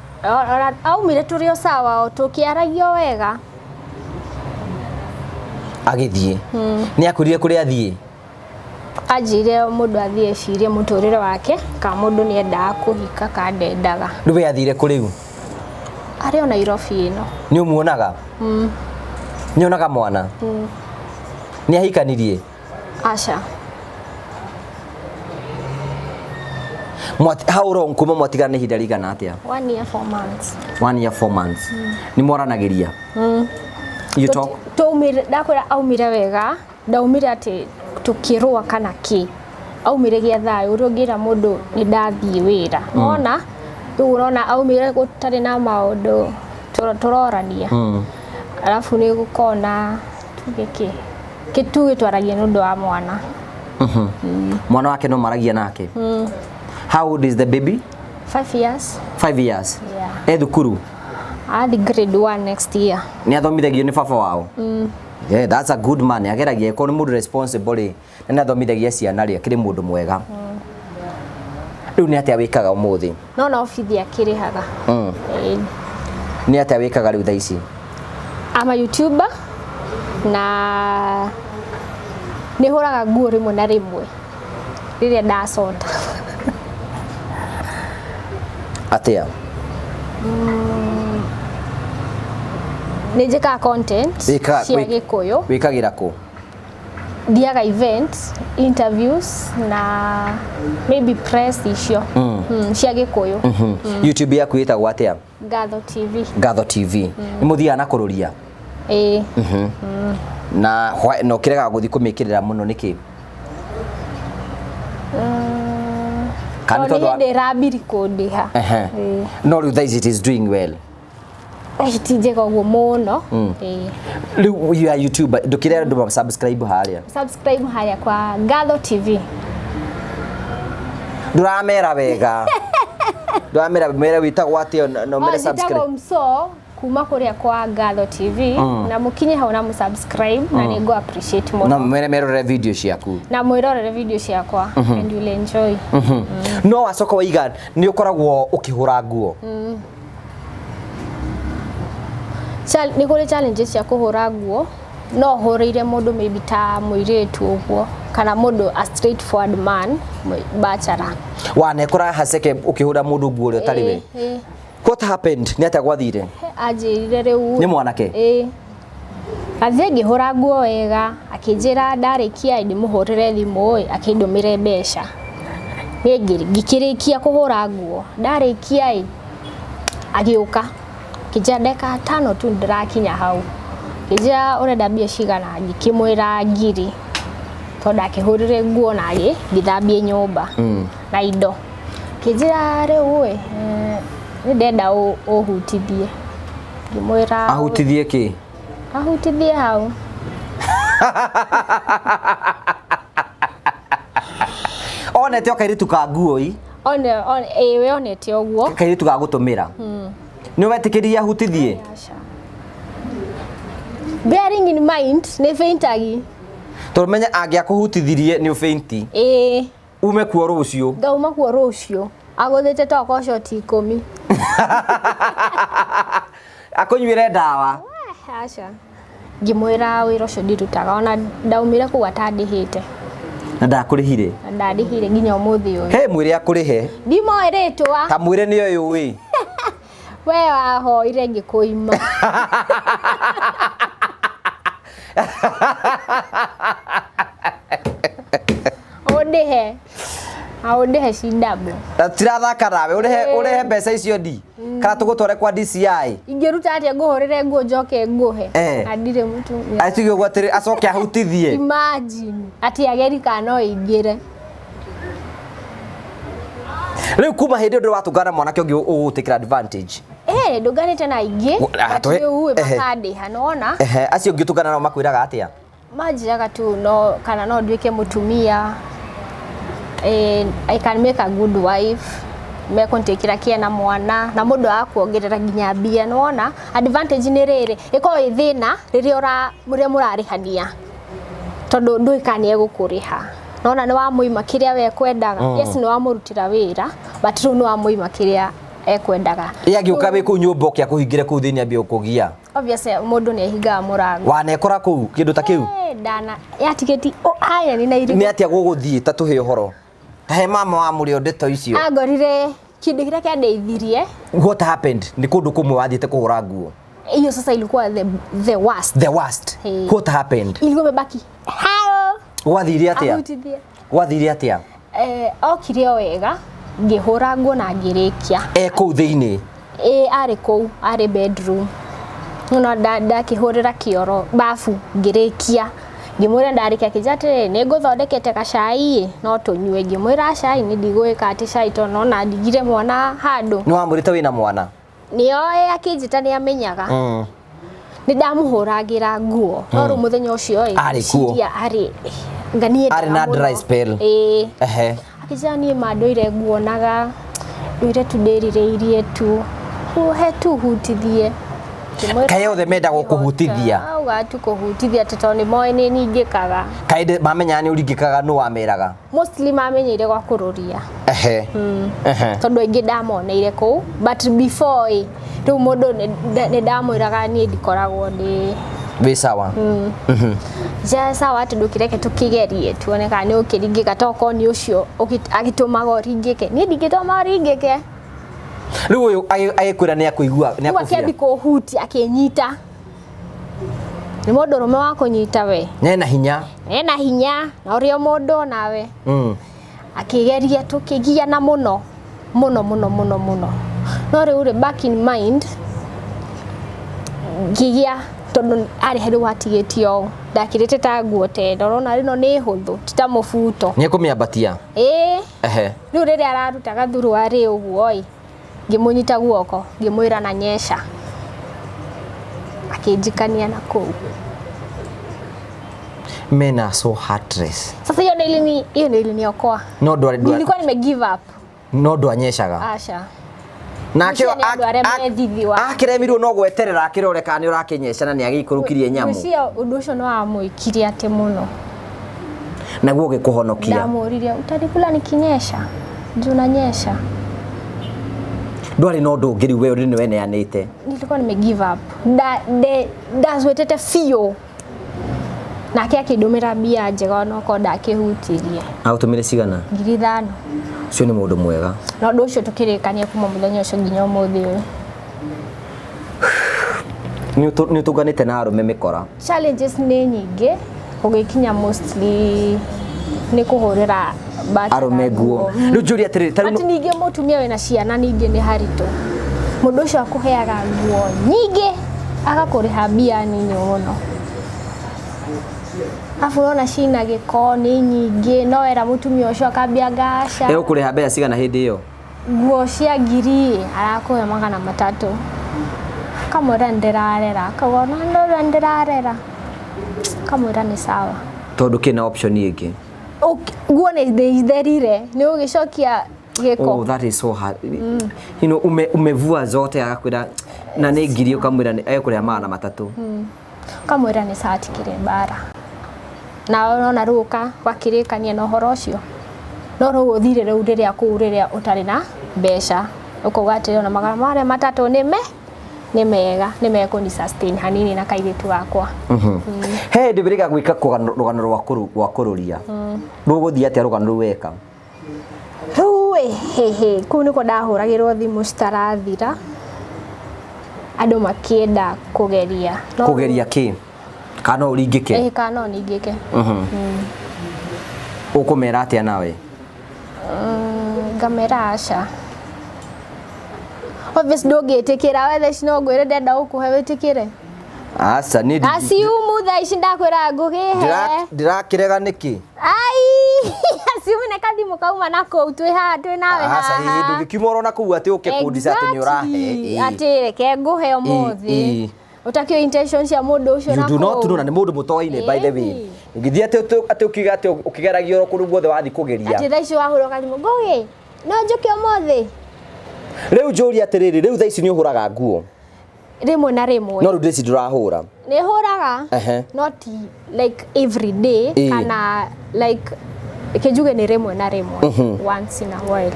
S1: Aumire tũrĩ o sawa, o tũkĩaragia o wega.
S2: Agĩthiĩ. Nĩ akwĩrire kũrĩa athiĩ?
S1: Anjĩrire mũndũ athiĩ ecirie mũtũrĩre wake, kana mũndũ nĩ endaga kũhika kana ndendaga.
S2: Rĩu we athire kũ rĩu?
S1: Arĩ o Nairobi ĩno.
S2: Nĩ ũmuonaga? Nĩ onaga mwana? Nĩ ahikanirie?
S1: Aca.
S2: How long kuma mwatigana nĩ ihinda rĩigana atĩa?
S1: 1 year 4 months.
S2: 1 year 4 months. Nĩ mwaranagĩria? You talk?
S1: Twaumire, ndakwĩra aumire wega, ndaumire atĩ tũkĩrũa kana kĩ. Aumire gĩa thayũ, ũrĩa ũngĩra mũndũ nĩ ndathiĩ wĩra. Wona? Rĩu ũrona aumire gũtarĩ na maũndũ tũrorania. Alafu nĩ gũkorwo na tuge kĩ? Kĩ twaragia nĩ ũndũ wa mwana.
S2: Mwana wake no maragia nake? How old is the baby?
S1: 5 years.
S2: 5 years.
S1: Yeah.
S2: E thukuru?
S1: Athi grade 1 next year.
S2: Nĩ athomithagio nĩ baba wao? Yeah, that's a good man. Ageragia korwo nĩ mũndũ responsible rĩ, na nĩ athomithagia ciana rĩ, akĩrĩ mũndũ mwega. Rĩu nĩ atĩa wĩkaga ũmũthĩ?
S1: No na obithi akĩrĩhaga. Ĩĩ.
S2: Nĩ atĩa wĩkaga rĩu thaa ici?
S1: I'm a YouTuber na nĩ hũraga nguo rĩmwe na rĩmwe rĩrĩa ndacota.
S2: Atĩa?
S1: Nĩ njĩkaga content cia Gĩkũyũ.
S2: Wĩkagĩra kũ?
S1: Thiaga events, interviews na maybe press icio cia Gĩkũyũ.
S2: YouTube yaku ĩtagwo atĩa?
S1: Ngatho TV.
S2: Ngatho TV. Nĩ mũthiaga na kũrũria?
S1: Ĩĩ.
S2: Na na ũkĩregaga gũthiĩ kũmĩkĩrĩra mũno nĩkĩ? Kana
S1: Tondũ
S2: tondũ
S1: nĩ hĩndĩ ĩrambiri kũndĩha.
S2: Ehe.
S1: Ĩĩ.
S2: No rĩu thaa ici it is doing well.
S1: Ti njega ũguo mũno. Ĩĩ.
S2: Rĩu you are YouTuber, ndũkĩre andũ ma subscribe harĩa.
S1: Subscribe harĩa kwa Ngatho TV.
S2: Ndũramera wega. Ndũramera mere wĩtagwo atĩa na ũmere subscribe.
S1: Njĩtagwo Mso kuma kũrĩa kwa Ngatho TV na mũkinye hau na mũsubscribe na nĩ ngũ appreciate mũno.
S2: Na mere merorere video ciaku.
S1: Na mwĩrorere video ciakwa and you'll enjoy.
S2: No wacoka waiga nĩ ũkoragwo ũkĩhũra nguo.
S1: Nĩ kũrĩ challenges cia kũhũra nguo, no hũrĩire mũndũ maybe ta mũirĩtu ũguo kana mũndũ a straightforward man bachelor.
S2: Wanekora haceke ũkĩhũra mũndũ nguo ũrĩa ũtarĩ we?
S1: Ĩĩ.
S2: What happened? Nĩ atĩa gwathire?
S1: Anjĩrire rĩu
S2: Nĩ mwanake?
S1: Ĩĩ. Athiĩ ngĩhũra nguo wega, akĩnjĩra ndarĩkia ndĩmũhũrĩre thimũ ĩ, akĩndũmĩre mbeca. Niĩ ngĩkĩrĩkia kũhũra nguo, ndarĩkia ĩ, agĩũka. Akĩnjĩra ndagĩka tano tu ndĩrakinya hau. Akĩnjĩra ũrenda mbia cigana, ngĩkĩmwĩra ngiri. Tondũ ndakĩhũrire nguo na ngĩthambie nyũmba na indo. Akĩnjĩra rĩu ĩ, nĩ ndenda ũhutithie. Ngĩmwĩra
S2: Ahutithie kĩ?
S1: Ahutithie hau.
S2: Onete o kairĩtu ka nguo i.
S1: One one ĩĩ we onete ũguo.
S2: Kairĩtu ga gũtũmĩra. Nĩ wetĩkĩririe ahutithie?
S1: Aca. Bearing in mind nĩ faintagi.
S2: Tondũ menye angĩakũhutithirie nĩ ũbeinti.
S1: Ĩĩ.
S2: Ume kuo rũciũ.
S1: Ngauma kuo rũciũ. Agũthĩte tokorwo shoti 10.
S2: Akũnyuĩre ndawa.
S1: Aca. Ngĩmwĩra wĩra ũcio ndirutaga ona ndaumire kũu atandĩhĩte.
S2: Na ndakũrĩhire.
S1: Na ndandĩhire nginya ũmũthĩ ũyũ.
S2: He mwĩre akũrĩhe.
S1: Ndimoĩ rĩtwa.
S2: Ta mwĩre nĩ ũyũ ĩ.
S1: We wahoire ngĩkũima. Ũndĩhe. Aũndĩhe cindabu.
S2: Tirathaka nawe ũrĩhe ũrĩhe mbeca icio ndi. Kana tũgũtware kwa DCI.
S1: Ingĩruta atĩa ngũhũrĩre nguo njoke nguhe. Na ndirĩ mũtumia.
S2: Atuge ũguo atĩrĩ acoke ahutithie.
S1: Imagine. Atĩ ageri kana no ĩingĩre.
S2: Rĩu kuma hĩndĩ ĩyo ndũrĩ watũngana na mwanake ũngĩ ũgũtĩkĩra advantage.
S1: Ndũnganĩte na aingĩ.
S2: Ah,
S1: But rĩu ĩ
S2: ehe.
S1: makandĩha nĩwona.
S2: Ehe, acio ũngĩ ũtũngana nao makwĩraga atĩa?
S1: Manjĩraga tu no kana no nduĩke mũtumia. I can make a good wife. Mekũnjĩkĩra kĩa na mwana na mũndũ akuongerera nginya mbia nĩwona. Advantage nĩ rĩrĩ ĩkoragwo ĩ thĩna rĩrĩa rĩrĩa mũrarĩhania tondũ ndũĩ kana nĩ egũkũrĩha. Nona nĩ wamũima kĩrĩa we ekwendaga. Yes, nĩ wamũrutĩra wĩra but rĩu nĩ wamũima kĩrĩa ekwendaga.
S2: Ĩ angĩũka wĩ kũu nyũmba oke akũhingĩre kũu thĩinĩ ambie gũkũgia.
S1: Obviously mũndũ nĩ ahingaga mũrango.
S2: Wanekora kũu kĩndũ ta kĩu?
S1: Ndana yatigĩti haya nĩ na irigũ.
S2: Nĩ atĩa gũgũthiĩ ta tũhe ũhoro? Ta he mama wa mũrĩo ndeto icio.
S1: Angorire kĩndũ kĩrĩa kĩandeithirie.
S2: What happened? Nĩ kũndũ kũmwe wathiĩte kũhũra nguo.
S1: Hiyo sasa ilikuwa the worst.
S2: The worst.
S1: Hey.
S2: What happened?
S1: Ilikuwa imebaki. Hao.
S2: Gwathire atĩa?
S1: Ahutithie.
S2: Gwathire atĩa?
S1: Okire o wega ngĩhũra nguo na ngĩrĩkia.
S2: Kũu thĩinĩ.
S1: Ĩ arĩ kũu, arĩ bedroom. No ndakĩhũrĩra kĩoro bafu ngĩrĩkia. Ngĩmwĩra ndarĩkia akĩnjĩra atĩrĩrĩ nĩ ngũthondekete gacai ĩ no tũnyue. Ngĩmwĩra cai nĩ ndigwĩka atĩ cai tondũ nona ndigire mwana handũ.
S2: Nĩ wamwĩrĩte wĩna mwana?
S1: Nĩoĩ akĩnjĩta nĩ amenyaga. Nĩ ndamũhũragĩra nguo. No rĩu mũthenya ũcio ĩ
S2: Arĩ kuo.
S1: ngĩciria arĩ nga niĩ
S2: Arĩ na dry spell.
S1: Ĩĩ.
S2: Ehe.
S1: Akĩnjĩra niĩ ma ndũire nguonaga ndũire tu ndĩrirĩirie tu he tu hutithie.
S2: Kaĩ othe mendaga gũkũhutithia?
S1: Auga tu kũhutithia atĩ tondũ nĩ moĩ nĩ ningĩkaga.
S2: Kaĩ mamenyaga nĩ ũringĩkaga nũ wameraga?
S1: Mostly mamenyeire gwa kũrũria.
S2: Ehe. Ehe.
S1: Tondũ aingĩ ndamoneire kũu but before ĩ rĩu mũndũ nĩ ndamwĩraga niĩ ndikoragwo ndĩ
S2: Wĩ sawa.
S1: Ja sawa tondũ kĩreke tũkĩgerie tuone kana nĩ ũkĩringĩka tokorwo nĩ ũcio agĩtũmaga ũringĩke. Niĩ ndingĩtũma ũringĩke.
S2: Rĩu ũyũ agĩkwĩra nĩ akũigua, nĩ
S1: Rĩu akĩambi
S2: akũbia.
S1: kũhutia akĩnyita. Nĩ mũndũrũme wa kũnyita we.
S2: Nena hinya.
S1: Ena hinya na ũrĩa mũndũ onawe. Akĩgeria tũkĩgiana mũno mũno mũno mũno mũno. No rĩu rĩ back in mind ngĩgĩa tondũ arĩ harĩ watigĩtie ũũ ndakĩrĩte ta nguo ta ĩno ũrona ĩno nĩ hũthũ ti ta mũbuto.
S2: Nĩ ekũmĩambatia?
S1: Ĩĩ.
S2: Ehe.
S1: Rĩu rĩrĩa araruta gathuruarĩ ũguo ĩ ngĩmũnyita guoko ngĩmwĩra na nyesha. Akĩnjikania na kũu.
S2: Men are so heartless.
S1: Sasa hiyo ndio hiyo ndio iliniokoa.
S2: No ndwarĩ
S1: Nilikuwa nime give up.
S2: No ndwanyeshaga.
S1: Aca.
S2: Na
S1: Ngwĩciria nĩ andũ arĩa methithi wa.
S2: akĩremirwo no gweterera akĩrore kana nĩ ũrakĩnyesha na nĩ agĩikũrũkirie nyamũ.
S1: Ngwĩciria ũndũ ũcio nĩ wamwĩkire atĩ mũno.
S2: Naguo ũgĩkũhonokia.
S1: Ndamũririe utanikula nikinyesha? Juu nanyesha.
S2: Ndwarĩ na ũndũ ũngĩ rĩu we ũrĩ nĩwe neanĩte.
S1: Nilikuwa nime give up. Ndacwetete biũ. Nake akĩndũmĩra mbia njega onokorwo ndakĩhutirie.
S2: Agũtũmĩre cigana?
S1: 5,000.
S2: Ũcio nĩ mũndũ mwega.
S1: Na ũndũ ũcio tũkĩrĩkania kuma mũthenya ũcio nginya ũmũthĩ ũyũ.
S2: Nĩ ũtũnganĩte na arũme mĩkora.
S1: Challenges nĩ nyingĩ gũgĩkinya mostly nĩ kũhũrĩra
S2: Arũme nguo. Rĩu njũrie atĩrĩrĩ, ta rĩu
S1: But ningĩ mũtumia wĩna ciana ningĩ nĩ haritũ. Mũndũ ũcio akũheaga nguo nyingĩ agakũrĩha mbia nini mũno. Arabu ũrona cina gĩko nĩ nyingĩ no wera mũtumia ũcio akambia ngaca.
S2: Egũkũrĩha mbeca cigana hĩndĩ ĩyo?
S1: Nguo cia 1,000 arakũhe 300. Kamwĩra nĩndĩrarera, akauga ona ndauga nĩndĩrarera. Kamwĩra nĩ sawa.
S2: Tondũ kĩna option ĩngĩ.
S1: Nguo nĩ itherire, nĩ ũgĩcokia Gĩko.
S2: Oh, that is so hard. Umevua zote agakwĩra na nĩ ngiri ũkamwĩra ekũrĩha 300.
S1: Ũkamwĩra nĩ cati kĩrĩ mbara na ũrona rĩu ũka wakĩrĩkania na ũhoro ũcio no rĩu ũthire rĩu rĩrĩa kũu rĩrĩa ũtarĩ na mbeca ũkauga atĩrĩ ona 300 nĩ mega nĩ mekũni sustain hanini na kairĩtu gakwa.
S2: He hĩndĩ wĩrĩga gwĩka rũgano rwa kũrũria. Rũgũthiĩ atĩa rũgano rũu weka?
S1: Rĩu ĩ hĩhĩ kũu nĩkuo ndahũragĩrwo thimũ citarathira andũ makĩenda kũgeria.
S2: Kũgeria kĩ? Kana no ũringĩke?
S1: Ĩĩ, kana no ningĩke.
S2: Ũkũmera atĩa nawe?
S1: Ngamera aca. Obvious ndũngĩtĩkĩra we thaa ici no ngwĩre ndenda gũkũhe wĩtĩkĩre.
S2: Aca niĩ
S1: Assume thaa ici ndakwĩra ngũkĩhe.
S2: Ndĩrakĩrega nĩkĩ?
S1: Ai, assume nĩ kathimũ kauma na kũu twĩ haha twĩ nawe
S2: Aca
S1: haha.
S2: ĩĩ ndũngĩkiuma ũrona kũu atĩ ũke kũndica atĩ nĩ ũrahe.
S1: Exactly. Atĩ reke ngũhe ũmũthĩ. Ũtakĩũĩ intention cia mũndũ ũcio
S2: You
S1: na
S2: do not
S1: kũu.
S2: know na nĩ mũndũ mũtoaine by the way.
S1: Ĩni.
S2: Ũngĩthiĩ atĩ ũkiuga atĩ ũkĩgeragia oro kũndũ guothe wathiĩ kũgeria.
S1: Atĩ thaa ici wahũrwo kathimũ ngũgĩ no njũke ũmũthĩ.
S2: Rĩu njũrie atĩrĩrĩ, rĩu thaa ici nĩ ũhũraga nguo?
S1: Rĩmwe na rĩmwe.
S2: No rĩu thaa ici ndũrahũra.
S1: Nĩ hũraga. Not like every day kana like kĩnjuge nĩ rĩmwe na rĩmwe. Once in a while.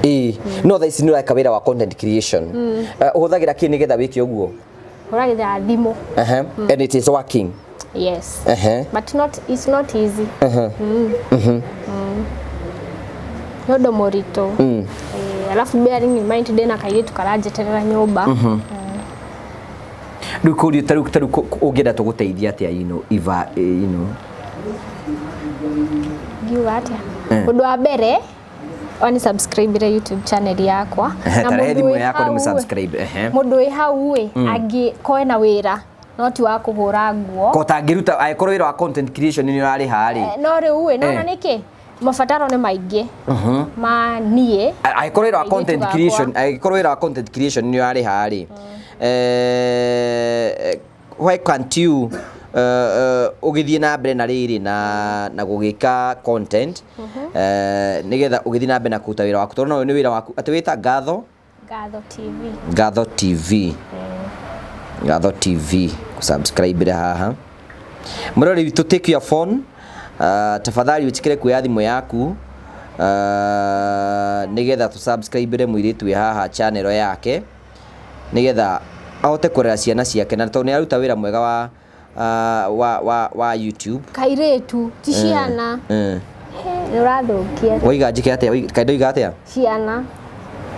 S2: No thaa ici nĩ ũreka wĩra wa content creation. Ũhũthagĩra kĩ nĩgetha wĩke ũguo?
S1: Hũragĩra thimũ.
S2: And it is working.
S1: Yes. But not, it's not easy. Nĩ ũndũ mũritũ. Alafu bearing in mind ndĩna kairĩtu karanjeterera nyũmba.
S2: Rĩu kũria tarĩu ũngĩenda tũgũteithie atĩa Eva,
S1: Ngiuga atĩa? Ũndũ wa mbere wani subscribe YouTube channel yakwa.
S2: Na tarehe
S1: mũndũ
S2: thimũ
S1: wĩ
S2: yakwa
S1: hau
S2: nĩ
S1: ĩ,
S2: subscribe.
S1: Mũndũ wĩ hau ĩ, angĩkorwo ena wĩra no ti wa kũhũra nguo.
S2: Ko tangĩruta angĩkorwo wĩra wa content creation nĩ ũrarĩha rĩ.
S1: No rĩu ĩ, nona nĩkĩ? Mabataro nĩ maingĩ. Ma niĩ.
S2: Angĩkorwo wĩra wa
S1: Airĩtu
S2: content
S1: akwa.
S2: creation, angĩkorwo wĩra wa content creation nĩ ũrarĩha rĩ. Why can't you ũgĩthiĩ na mbere na rĩrĩ na gũgĩka content nĩgetha ũgĩthiĩ na mbere na kũruta wĩra waku tondũ no ũyũ nĩ wĩra waku atĩ wĩta Ngatho?
S1: Ngatho TV.
S2: Ngatho TV. Ngatho TV. Subscribe haha. Mũrori witũ, take your phone. Tafadhali wĩtĩkĩre kuoya thimũ yaku nĩgetha tũ subscribe mũirĩtu wĩ haha channel yake nĩgetha ahote kũrera ciana ciake na tondũ nĩ aruta wĩra mwega wa YouTube.
S1: Kairĩtu ti ciana. Nĩ ũrathũkia.
S2: Waiga njĩke atĩa? Kaĩ ndoiga atĩa?
S1: Ciana.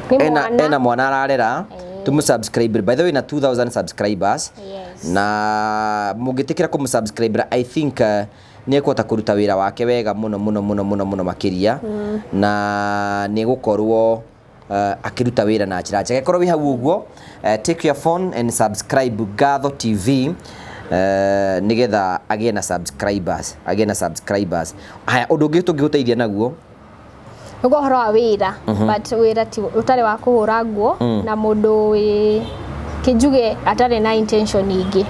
S1: Nĩ mwana.
S2: Ena mwana ararera. Tumu subscribe. By the way, na 2000 subscribers.
S1: Yes.
S2: Na mũngĩtĩkĩra kũmũ subscribe, I think nĩ ekũhota kũruta wĩra wake wega mũno mũno mũno mũno mũno makĩria. Na nĩ egũkorwo akĩruta wĩra na njĩra njega. Korwo wĩ hau ũguo, take your phone and subscribe Ngatho TV nĩgetha agĩe na subscribers, agĩe na subscribers. Haya, ũndũ ũngĩ tũngĩgũteithia naguo?
S1: Nĩguo ũhoro wa wĩra, but wĩra ti ũtarĩ wa kũhũra nguo na mũndũ wĩ kĩnjuge atarĩ na intention ingĩ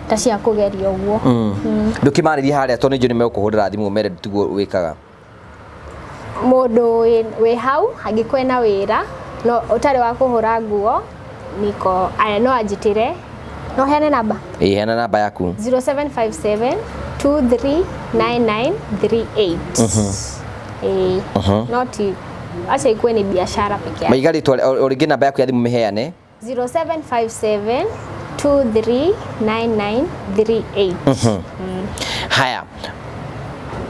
S1: ta cia kũgeria ũguo.
S2: Ndũkĩmarĩrie harĩa tondũ nĩ njũĩ nĩ megũkũhũrĩra thimũ mere tiguo wĩkaga.
S1: Mũndũ wĩ hau angĩkorwo ena wĩra no ũtarĩ wa kũhũra nguo niko aya no anjĩtĩre. No heane namba?
S2: Ĩĩ, heana namba yaku.
S1: 0757 239938. Ĩĩ. No ti acha ikuwe ni biashara peke yake.
S2: Maiga rĩtwa o rĩngĩ namba yaku ya thimũ mĩheane.
S1: 0757 239938.
S2: Haya.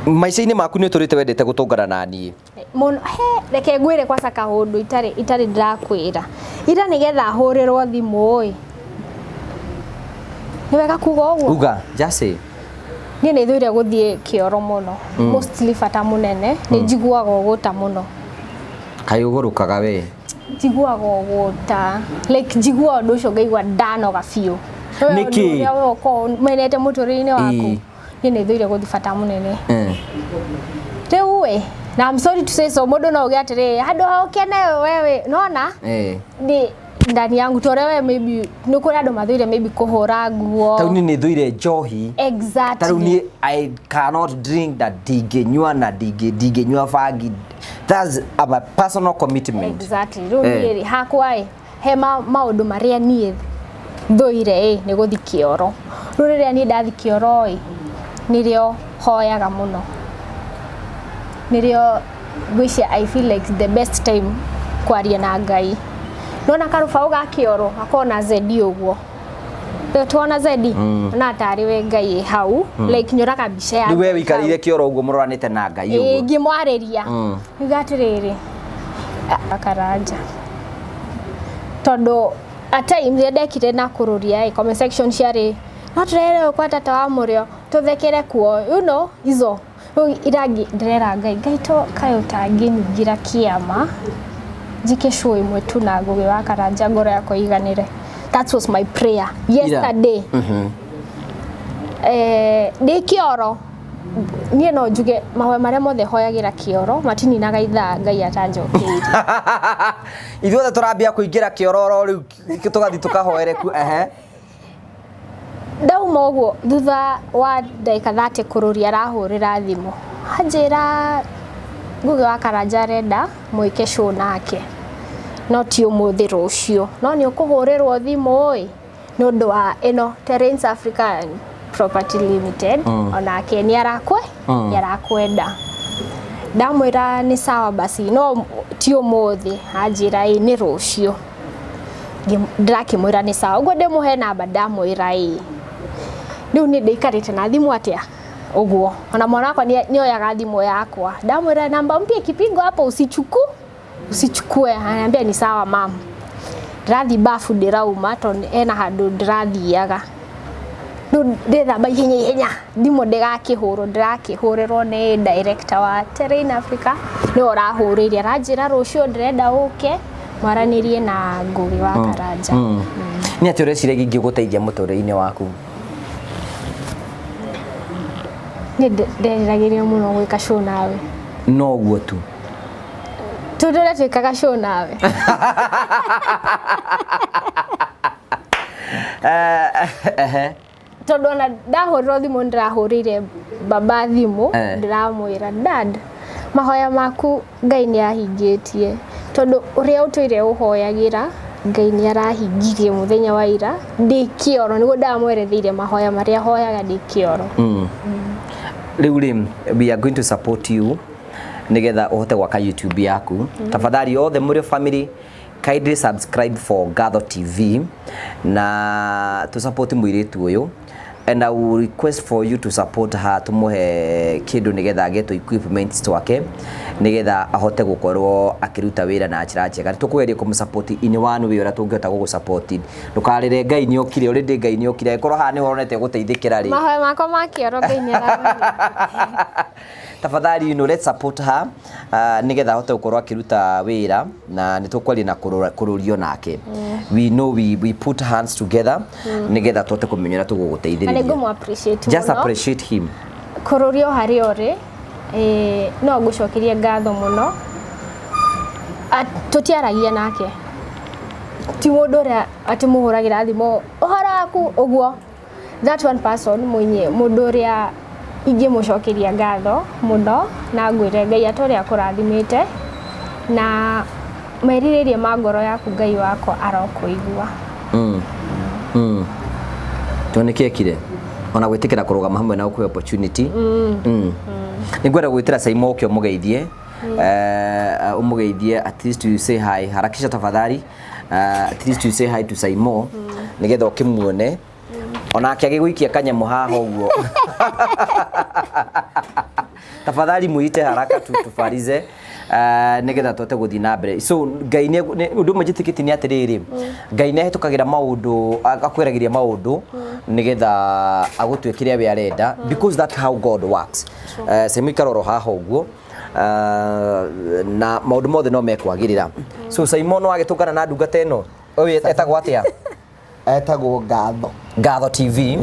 S2: Maica-inĩ maku nĩ ũtũrĩte wendete gũtũngana na niĩ.
S1: Mũno, he, reke ngwĩre kwanza kaũndũ itarĩ ndĩrakwĩra. Ira nĩgetha hũrĩrwo thimũ ĩ. Nĩ wega kuga ũguo?
S2: Uga, just say.
S1: Niĩ nĩ thũire gũthiĩ kĩoro mũno. Mostly bata mũnene, nĩ njiguaga ũgũta mũno.
S2: Kaĩ ũgũrũkaga we?
S1: Njiguaga ũgũta. Like njiguaga ũndũ ũcio ngaigua ndanoga biũ.
S2: Nĩkĩ?
S1: Ũrĩa we ũkoragwo ũmenete mũtũrĩre-inĩ waku. Niĩ nĩ thũire gũthiĩ bata mũnene. Rĩu ĩ, na I'm sorry to say so, mũndũ no uge atĩrĩrĩ, handũ ha ũkene wewe, nona? Ni ndani yangu to ũrĩa we maybe nĩ kũrĩ andũ mathũire maybe kũhũra nguo.
S2: Tarĩu niĩ nĩ thũire njohi.
S1: Exactly.
S2: Tarĩu niĩ I cannot drink na ndingĩnyua na ndingĩnyua bangi. That's a personal commitment.
S1: Exactly. Rĩu
S2: Eh.
S1: niĩ rĩ hakwa ĩ he maũndũ marĩa niĩ thũire ĩ nĩ gũthi kĩoro. Rĩu rĩrĩa niĩ ndathi kĩoro ĩ nĩrĩo hoyaga mũno, nĩrĩo ngwĩciria I feel like the best time kwaria na Ngai. Nona karũbaũ ga kĩoro gakoragwo na zedi ũguo. Rĩu tuona zedi ona tarĩ we Ngai ĩ hau, like nyoraga mbica ya
S2: Rĩu we
S1: Ngai
S2: wĩikarĩire kĩoro ũguo mũroranĩte na Ngai
S1: hau. Ĩ
S2: ũguo.
S1: Ngĩmwarĩria ngiuga atĩrĩrĩ, Karanja, tondũ at times rĩrĩa ndekire na kũrũria ĩ comment section ciarĩ no tũrererwo kwa tata wa mũrĩo tũthekere kuo, you know izo. Rĩu irangi ndĩrera Ngai, Ngai to kaĩ ũtangĩningĩra kĩama njĩke show ĩmwe tu na Ngũgĩ wa Karanja ngoro yakwa ĩiganĩre. That was my prayer yesterday. Ndĩ kĩoro niĩ no njuge mahoya marĩa mothe hoyagĩra kĩoro matininaga ithaa Ngai atanjokeirie.
S2: Ithuothe tũrambia kũingĩra kĩoro oro rĩu tũgathiĩ tũkahoere ku ehe.
S1: Ndauma ũguo thutha wa ndagĩka 30 kũrũria arahũrĩra thimũ anjĩra Ngũgĩ wa Karanja arenda mwĩke show nake, no ti ũmũthĩ, rũciũ no nĩ ũkũhũrĩrwo thimũ ĩ nĩ ũndũ wa ĩno Terrains African Property Limited, onake nĩ arakwe nĩ arakwenda. Ndamwĩra nĩ sawa basi, no ti ũmũthĩ. Anjĩra ĩ nĩ rũciũ. Ndĩrakĩmwĩra nĩ sawa ũguo, ndĩmũhe namba. Ndamwĩra ĩ rĩu niĩ ndĩikarĩte na thimũ atĩa ũguo, ona mwana wakwa nĩoyaga thimũ yakwa. Ndamwĩra namba mpya ikipigwa hapo usichukue. Ananiambia ni sawa mam. Ndĩrathiĩ bafu, ndĩrauma tondũ ena handũ ndĩrathiaga. Rĩu ndĩthamba ihenya ihenya thimũ ndĩgakĩhũrwo. Ndĩrakĩhũrĩrwo nĩ director wa Terrain Africa, nĩwe ũrahũrĩire, aranjĩra rũciũ ndĩrenda ũke mwaranĩrie na Ngũgĩ wa Karanja.
S2: Nĩ atĩ ũreciria ingĩgũteithia mũtũrĩre-inĩ waku?
S1: Niĩ nderiragĩria mũno gwĩka show nawe.
S2: No ũguo tu?
S1: Tondũ ũrĩa twĩkaga show nawe.
S2: Ehe.
S1: Tondũ ona ndahũrĩrwo thimũ, ndĩrahũrĩire baba thimũ, ndĩramwĩra, "Dad, mahoya maku Ngai nĩ ahingĩtie, tondũ ũrĩa ũtũire ũhoyagĩra Ngai nĩ arahingirie mũthenya wa ira ndĩ kĩoro." Nĩguo ndamweretheire mahoya marĩa hoyaga ndĩ kĩoro.
S2: Rĩu rĩ, we are going to support you nĩgetha ũhote gwaka YouTube yaku. Tafadhali othe mũrĩ family, kindly subscribe for Gatho TV na tu support mũirĩtu ũyũ, and I will request for you to support her, tumuhe kĩndũ nĩgetha agĩe tũ equipment twake nĩgetha ahote gũkorwo akĩruta wĩra na njĩra njega. Tũkũgeria kũmũ in one way ũrĩa tũngĩhota gũgũ support. Ndũkarĩre, Ngai nĩ okire already, Ngai nĩ okire. Angĩkorwo haha nĩho ũronete gũteithĩkĩra rĩ,
S1: Mahoya makwa ma kĩoro Ngai nĩ aramahingia.
S2: Tafadhali, let's support her nĩgetha ahote gũkorwo akĩruta wĩra na nĩ tũkwaria na kũrũrio nake. We know we put hands together nĩgetha tũhote kũmenya ũrĩa
S1: Na nĩ
S2: tũgũgũteithĩrĩria.
S1: Ngũmũ appreciate
S2: Just
S1: mũno.
S2: Appreciate him.
S1: Kũrũrio harĩa ũrĩ, no ngũcokerie ngatho mũno. Tũtiaragia nake, ti mũndũ ũrĩa atĩ mũhũragĩra thimũ ũhoro waku ũguo. That one person mwenye mũndũ ũrĩa ingĩmũcokeria ngatho mũno na ngwĩre Ngai atũrĩa akũrathimĩte na merirĩria ma ngoro yaku, Ngai wakwa arokũigua.
S2: To nĩ kĩekire ona gwĩtĩkĩra kũrũgama hamwe na gũkũhe opportunity. Nĩ ngwenda gwĩtĩra Saimo ũke ũmũgeithie, ũmũgeithie, at least you say hi. Harakisha tafadhali. At least you say hi to Saimo nĩgetha ũkĩmuone onake agĩgũikia kanyamũ haha ũguo. Tafadhali muite haraka tu tufarize nĩgetha tũhote gũthiĩ na mbere. So Ngai ũndũ ũmwe njĩtĩkĩtie nĩ atĩrĩrĩ, Ngai nĩ ahĩtũkagĩra maũndũ, akwĩragĩria maũndũ nĩgetha agũtue kĩrĩa we arenda, because that's how God works. Saimo, ikara oro haha ũguo na maũndũ mothe no mekwagĩrĩra. So Saimo, no agĩtũngana na ndungata ĩno. Ũyũ etagwo atĩa?
S5: Etagwo Ngatho.
S2: Ngatho TV.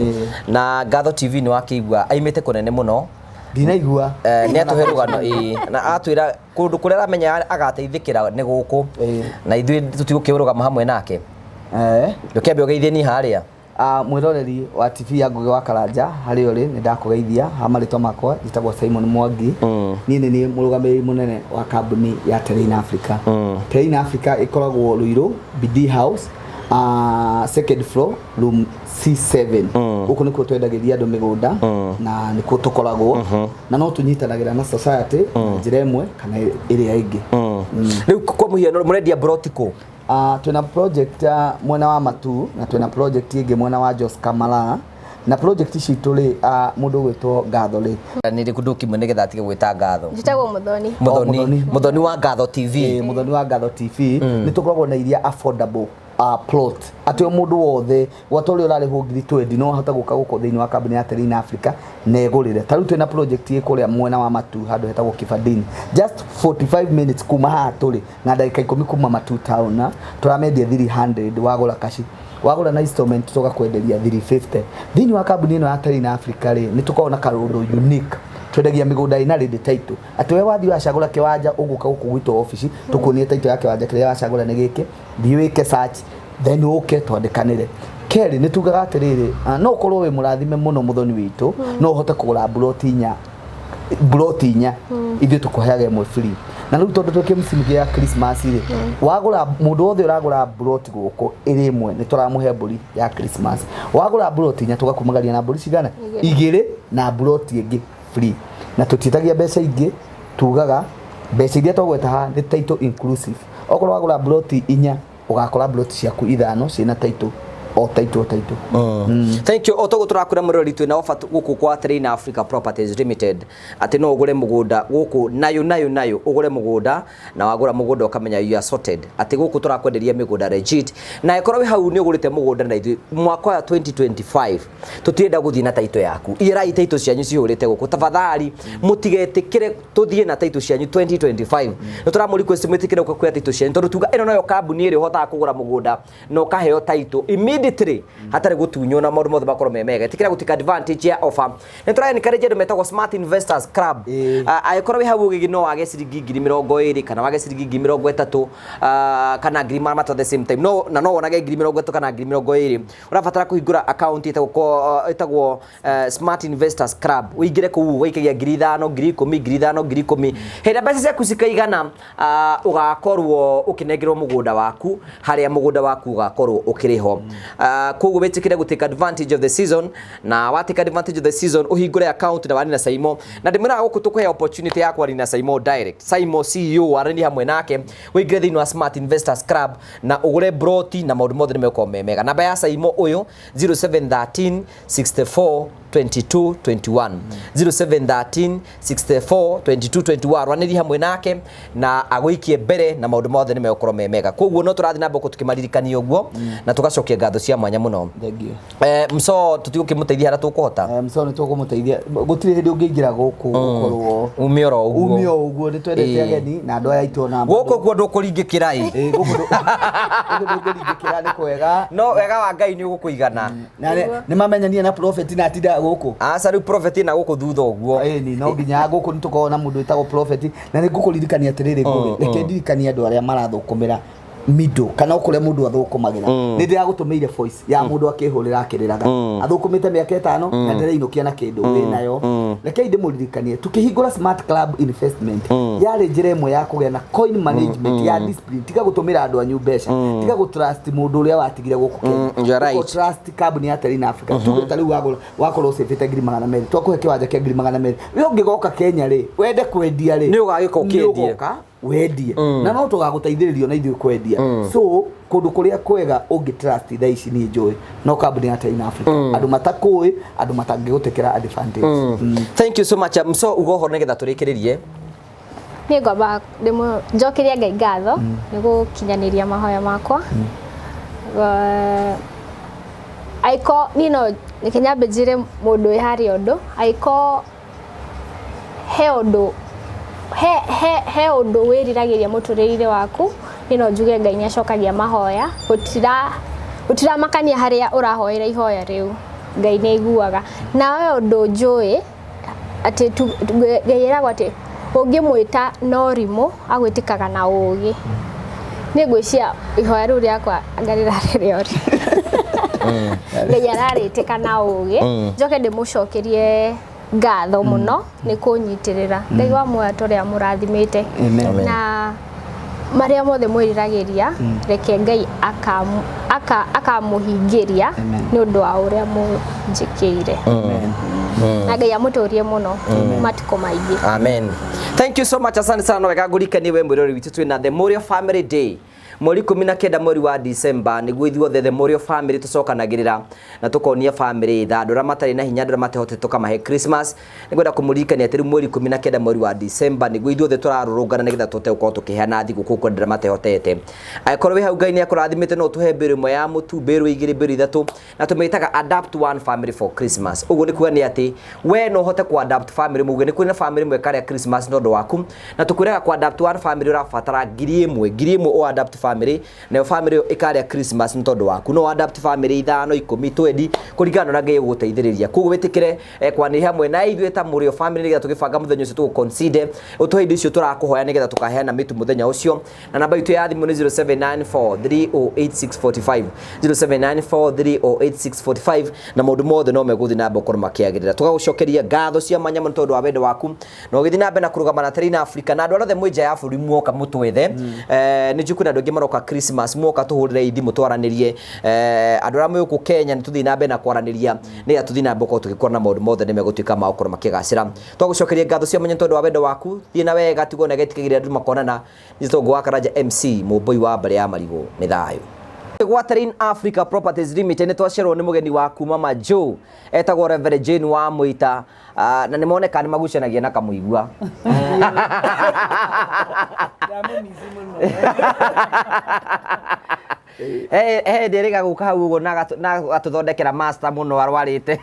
S2: Na Ngatho TV nĩ wakĩigua aimĩte kũnene mũno.
S5: Ndinaigua.
S2: Nĩ atũhe rũgano ĩĩ na atwĩra kũndũ kũrĩa aramenya agateithĩkĩra nĩ gũkũ, na ithuĩ tũtigũkĩrũgama hamwe nake. Ndũkĩambe ũgeithie ni harĩa.
S5: Mwĩroreri wa TV ya Ngugi wa Karanja harĩa ũrĩ, nĩ ndakũgeithia. Ha marĩtwa makwa njĩtagwo Simon Mwangi. Niĩ nĩ niĩ mũrũgamĩrĩri mũnene wa kambuni ya Terrain Africa. Terrain Africa ĩkoragwo Ruiru, BD House, second floor, room C7. Gũkũ nĩkuo twendagĩria andũ mĩgũnda na nĩkuo tũkoragwo, na no tũnyitanagĩra na society na njĩra ĩmwe kana ĩrĩa ĩngĩ.
S2: Rĩu kwa mũhiano mũrendia broti kũ?
S5: Twĩna project mwena wa Matu na twĩna project ĩngĩ mwena wa Jos Kamala, na project citũ rĩ, mũndũ ũgwĩtwo Ngatho rĩ,
S2: Nĩ rĩkũ ndũkimwe nĩgetha atige gwĩta Ngatho?
S1: Njĩtagwo Muthoni.
S2: Muthoni.
S5: Muthoni.
S2: Muthoni wa Ngatho TV.
S5: Mũthoni wa Ngatho TV. Nĩ tũkoragwo na iria affordable plot, atĩ o mũndũ wothe gwata ũrĩa ũrarĩhwo ngiri 20 no ahote gũka gũkũ thĩinĩ wa kambuni ya Terrain Africa na egũrĩre. Ta rĩu twĩna project ĩ kũrĩa mwena wa Matu, handũ hetagwo Kibandini, just 45 minutes kuma haha tũrĩ na ndagĩka 10 kuma Matu town, na tũramendia 300 wagũra kaci. Wagũra na installment tũgakwenderia 350. Thĩinĩ wa kambuni ĩno ya Terrain Africa rĩ, nĩ tũkoragwo na kaũndũ unique. Twendagia mĩgũnda ĩna ready title, atĩ we wathiĩ wacagũra kĩwanja, ũgũka gũkũ gwitũ obici, tũkuonie title ya kĩwanja kĩrĩa wacagũra nĩ gĩkĩ, thiĩ wĩke search, then ũke twandĩkanĩre. Kerĩ, nĩ tugaga atĩrĩrĩ, no ũkorwo wĩ mũrathime mũno, mũthoni witũ, no ũhote kũgũra mburoti inya, mburoti inya ithuĩ tũkũheaga ĩmwe free. Na rĩu tondũ twĩ kĩmsimu gĩa Christmas rĩ, wagũra, mũndũ wothe ũragũra mburoti gũkũ ĩrĩ ĩmwe, nĩ tũramũhe mbũri ya Christmas. Wagũra mburoti inya, tũgakumagaria na mbũri cigana? Igĩrĩ, na mburoti ĩngĩ free. Na tũtiĩtagia mbeca ingĩ, tugaga mbeca iria twagweta haha nĩ title inclusive. Okorwo wagũra mburoti inya, ũgakora mburoti ciaku ithano ciĩna title, o title, o title.
S2: Thank you. O toguo tũrakwĩra mũrori, twĩna offer gũkũ kwa Terrain Africa Properties Limited, atĩ no ũgũre mũgũnda gũkũ nayo nayo nayo ũgũre mũgũnda, na wagũra mũgũnda ũkamenya you are sorted, atĩ gũkũ tũrakwenderia mĩgũnda legit. Na ĩkorwo wĩ hau nĩ ũgũrĩte mũgũnda na ithuĩ mwaka wa 2025, tũtirenda gũthiĩ na title yaku. Irai title cianyu cihũrĩte gũkũ, tafadhali mũtigetĩkĩre tũthiĩ na title cianyu 2025. Nĩ tũramũ request mwĩtĩkĩre gũka kuoya title cianyu, tondũ tuga ĩno noyo kambuni ĩrĩa ũhotaga kũgũra mũgũnda na ũkaheo title immediately hatarĩ gũtunywo, na maũndũ mothe makorwo me mega. Ĩtĩkĩra gũtika advantage ya offer. Nĩ tũra encourage andũ metagwo Smart Investors Club. Angĩkorwo wĩ hau ũgĩgi no wage ciringi 20,000 kana wage ciringi 30,000, kana 300,000 at the same time, no na no wonage 30,000 kana 20,000, ũrabatara kũhingũra account ĩtagwo Smart Investors Club. Ũingĩre kũu ũgaikagia 5,000, 10,000, 5,000, 10,000. Hĩndĩ ĩrĩa mbeca ciaku cikaigana, ũgakorwo ũkĩnengerwo mũgũnda waku harĩa mũgũnda waku ũgakorwo ũkĩrĩho. Koguo wĩtĩkĩre gũ take advantage of the season, na wa take advantage of the season ũhingũre account na wani na Saimo. Na ndĩmwĩraga gũkũ tũkũhe opportunity ya kwaria na Saimo direct, Saimo CEO, warani hamwe nake, ũingĩre thĩinĩ wa Smart Investors Club na ũgũre broti, na maũndũ mothe nĩ megũkorwo me mega. Namba ya Saimo ũyũ, 0713 64 22 21, 0713 64 22 21. Rwanĩria hamwe nake na agũikie mbere, na maũndũ mothe nĩ megũkorwo me mega. Koguo no tũrathiĩ na mbere tũkĩmaririkania ũguo na tũgacokia ngatho cia mwanya mũno.
S5: Thank you.
S2: Mso tũtigũkĩmũteithia harĩa tũkũhota.
S5: Mso nĩ tũkũmũteithia, gũtirĩ hĩndĩ ũngĩingĩra gũkũ ũkorwo
S2: ume oro ũguo.
S5: Ume o ũguo. Nĩ twendete ageni na andũ aya aitũ ona
S2: Gũkũ kuo ndũkũringĩkĩra ĩ.
S5: Gũkũ ndũkũringĩkĩra, nĩ kwega.
S2: No wega wa Ngai nĩ ũgũkũigana.
S5: Na nĩ mamenyanie na prophet na atindaga gũkũ.
S2: Aca, rĩu prophet na gũkũ thutha ũguo.
S5: Ĩni, no nginya gũkũ nĩ tũkoragwo na mũndũ wĩtagwo prophet. Na nĩ ngũkũririkania atĩrĩrĩ, Ngũgĩ, reke ndirikanie andũ arĩa marathũkũmĩra middle kana o kũrĩa mũndũ athũkũmagĩra. Nĩ ndĩragũtũmĩire voice ya mũndũ akĩhũrĩra akĩrĩraga, athũkũmĩte mĩaka 5 na ndĩrainũkia na kĩndũ wĩnayo. Rekei ndĩmũririkanie, tũkĩhingũra Smart Club Investment yarĩ njĩra ĩmwe ya kũgĩa na coin management ya discipline. Tiga gũtũmĩra andũ anyu mbeca, tiga gũtrust mũndũ ũrĩa watigire gũkũ Kenya.
S2: You are right.
S5: Ũko trust kambuni ya Terrain Africa. Tuge ta rĩu wagũra, wakorwo ũcĩbĩte 200,000, twakũhe kĩwanja kĩa 200,000. We ũngĩgoka Kenya rĩ, wende kwendia rĩ,
S2: Nĩ ũgagĩka ũkĩendie.
S5: nĩ ũgoka wendie, na no tũgagũteithĩrĩrio na ithuĩ kwendia. So kũndũ kũrĩa kwega ũngĩ trust thaa ici niĩ njũĩ no kambuni ya Terrain Africa, andũ matakũĩ, andũ matangĩgũtekera advantage.
S2: Thank you so much. Mso uga ũhoro nĩgetha tũrĩkĩrĩrie.
S1: Niĩ ngwamba njokerie Ngai ngatho nĩ gũkinyanĩria mahoya makwa. Aiko niĩ no reke nyambe njĩre mũndũ wĩ harĩa ũndũ, aiko he ũndũ he ũndũ wĩriragĩria mũtũrĩre-inĩ waku, niĩ no njuge Ngai nĩ acokagia mahoya. Gũtiramakania harĩa ũrahoera ihoya rĩu, Ngai nĩ aiguaga. Na we ũndũ njũĩ atĩ Ngai eragwo atĩ ũngĩmwĩta no rimũ agwĩtĩkaga na ũgĩ. Niĩ ngwĩciria ihoya rĩu rĩakwa anga rĩrarĩ rĩa ũrimũ. Ngai ararĩtĩka na ũgĩ. Njoke ndĩmũcokerie ngatho mũno nĩ kũnyitĩrĩra. Ngai wa muoyo atũre amũrathimĩte.
S5: Amen.
S1: Na marĩa mothe mwĩriragĩria, reke Ngai akamũhingĩria nĩ ũndũ wa ũrĩa mũnjĩkĩire. Na Ngai amũtũrie mũno matukũ maingĩ.
S2: Amen. Thank you so much. Asante sana. No wega ngũrikanie we mwĩrori witũ, twĩna The Morio Family Day mweri 19 mweri wa December, nĩguo ithuothe The Morio Family tũcokanagĩrĩra na tũkonia family tha, andũ arĩa matarĩ na hinya, andũ arĩa matehotete, tũkamahe Christmas. Nĩngwenda kũmũririkania atĩ rĩu mweri 19 mweri wa December nĩguo ithuothe tũrarũrũngana nĩgetha tũhote gũkorwo tũkĩheana thigũkũ kũrĩ andũ arĩa matehotete. Angĩkorwo wĩ hau Ngai nĩ akũrathimĩte, no ũtũhe mbĩrũ ĩmwe ya mũtu, mbĩrũ igĩrĩ, mbĩrũ ithatũ, na tũmĩtaga Adopt One Family for Christmas. Ũguo nĩ kuga nĩ atĩ we no ũhote ku adopt family, muge nĩ kũrĩ na family ĩmwe ĩkarĩa Christmas nĩ ũndũ waku. Na tũkwĩraga ku adopt one family ũrabatara 1000, 1000 o adopt family, nayo family ĩyo ĩkarĩa Christmas nĩ tondũ waku. No adopt family ithano, 10, 20, kũringana na ũrĩa Ngai egũgũteithĩrĩria. Koguo wĩtĩkĩre kwanĩrĩra hamwe na ithuĩ ta Mũrĩo family nĩgetha tũgĩbanga mũthenya ũcio tũgũ-consider ũtũhe indo icio tũrakũhoya nĩgetha tũkaheana mĩtu mũthenya ũcio. Na namba itũ ya thimũ nĩ 0794 308645, 0794 308645, na maũndũ mothe no megũthiĩ na mbere gũkorwo makĩagĩrĩra. Tũgagũcokeria ngatho cia mwanya mũno tondũ wa wendo waku na ũgĩthiĩ na mbere na kũrũgama na Terrain Africa. Na andũ arĩa othe mwĩ nja ya bũrũri, muoka mũtwethe. Nĩ njũĩ kwĩna andũ aingĩ maroka Christmas, muoka tũhũrĩre thimũ twaranĩrie. Andũ arĩa mwĩ gũkũ Kenya, nĩ tũthiĩ na mbere na kwaranĩria nĩgetha tũthiĩ na mbere gũkorwo tũgĩkora na maũndũ mothe nĩ megũtuĩka ma gũkorwo makĩgacĩra. Twagũcokeria ngatho cia mwanya tondũ wa wendo waku. Thiĩ na wega, tigwo na getikagĩrĩra andũ makonana. Njĩtwo wa Karanja MC Mũmbũi wa mbarĩ ya Marigũ. Nĩ thayũ. Gwa Terrain Africa Properties Limited nĩ twacerwo nĩ mũgeni wa kuma Majũ etagwo Reverend Jane wa Mũita. Na nĩ moneka nĩ magucanagia na kamũigua.
S6: Ndamũmici mũno.
S2: He hĩndĩ ĩrĩga gũka hau ũguo na agatũthondekera master mũno arwarĩte.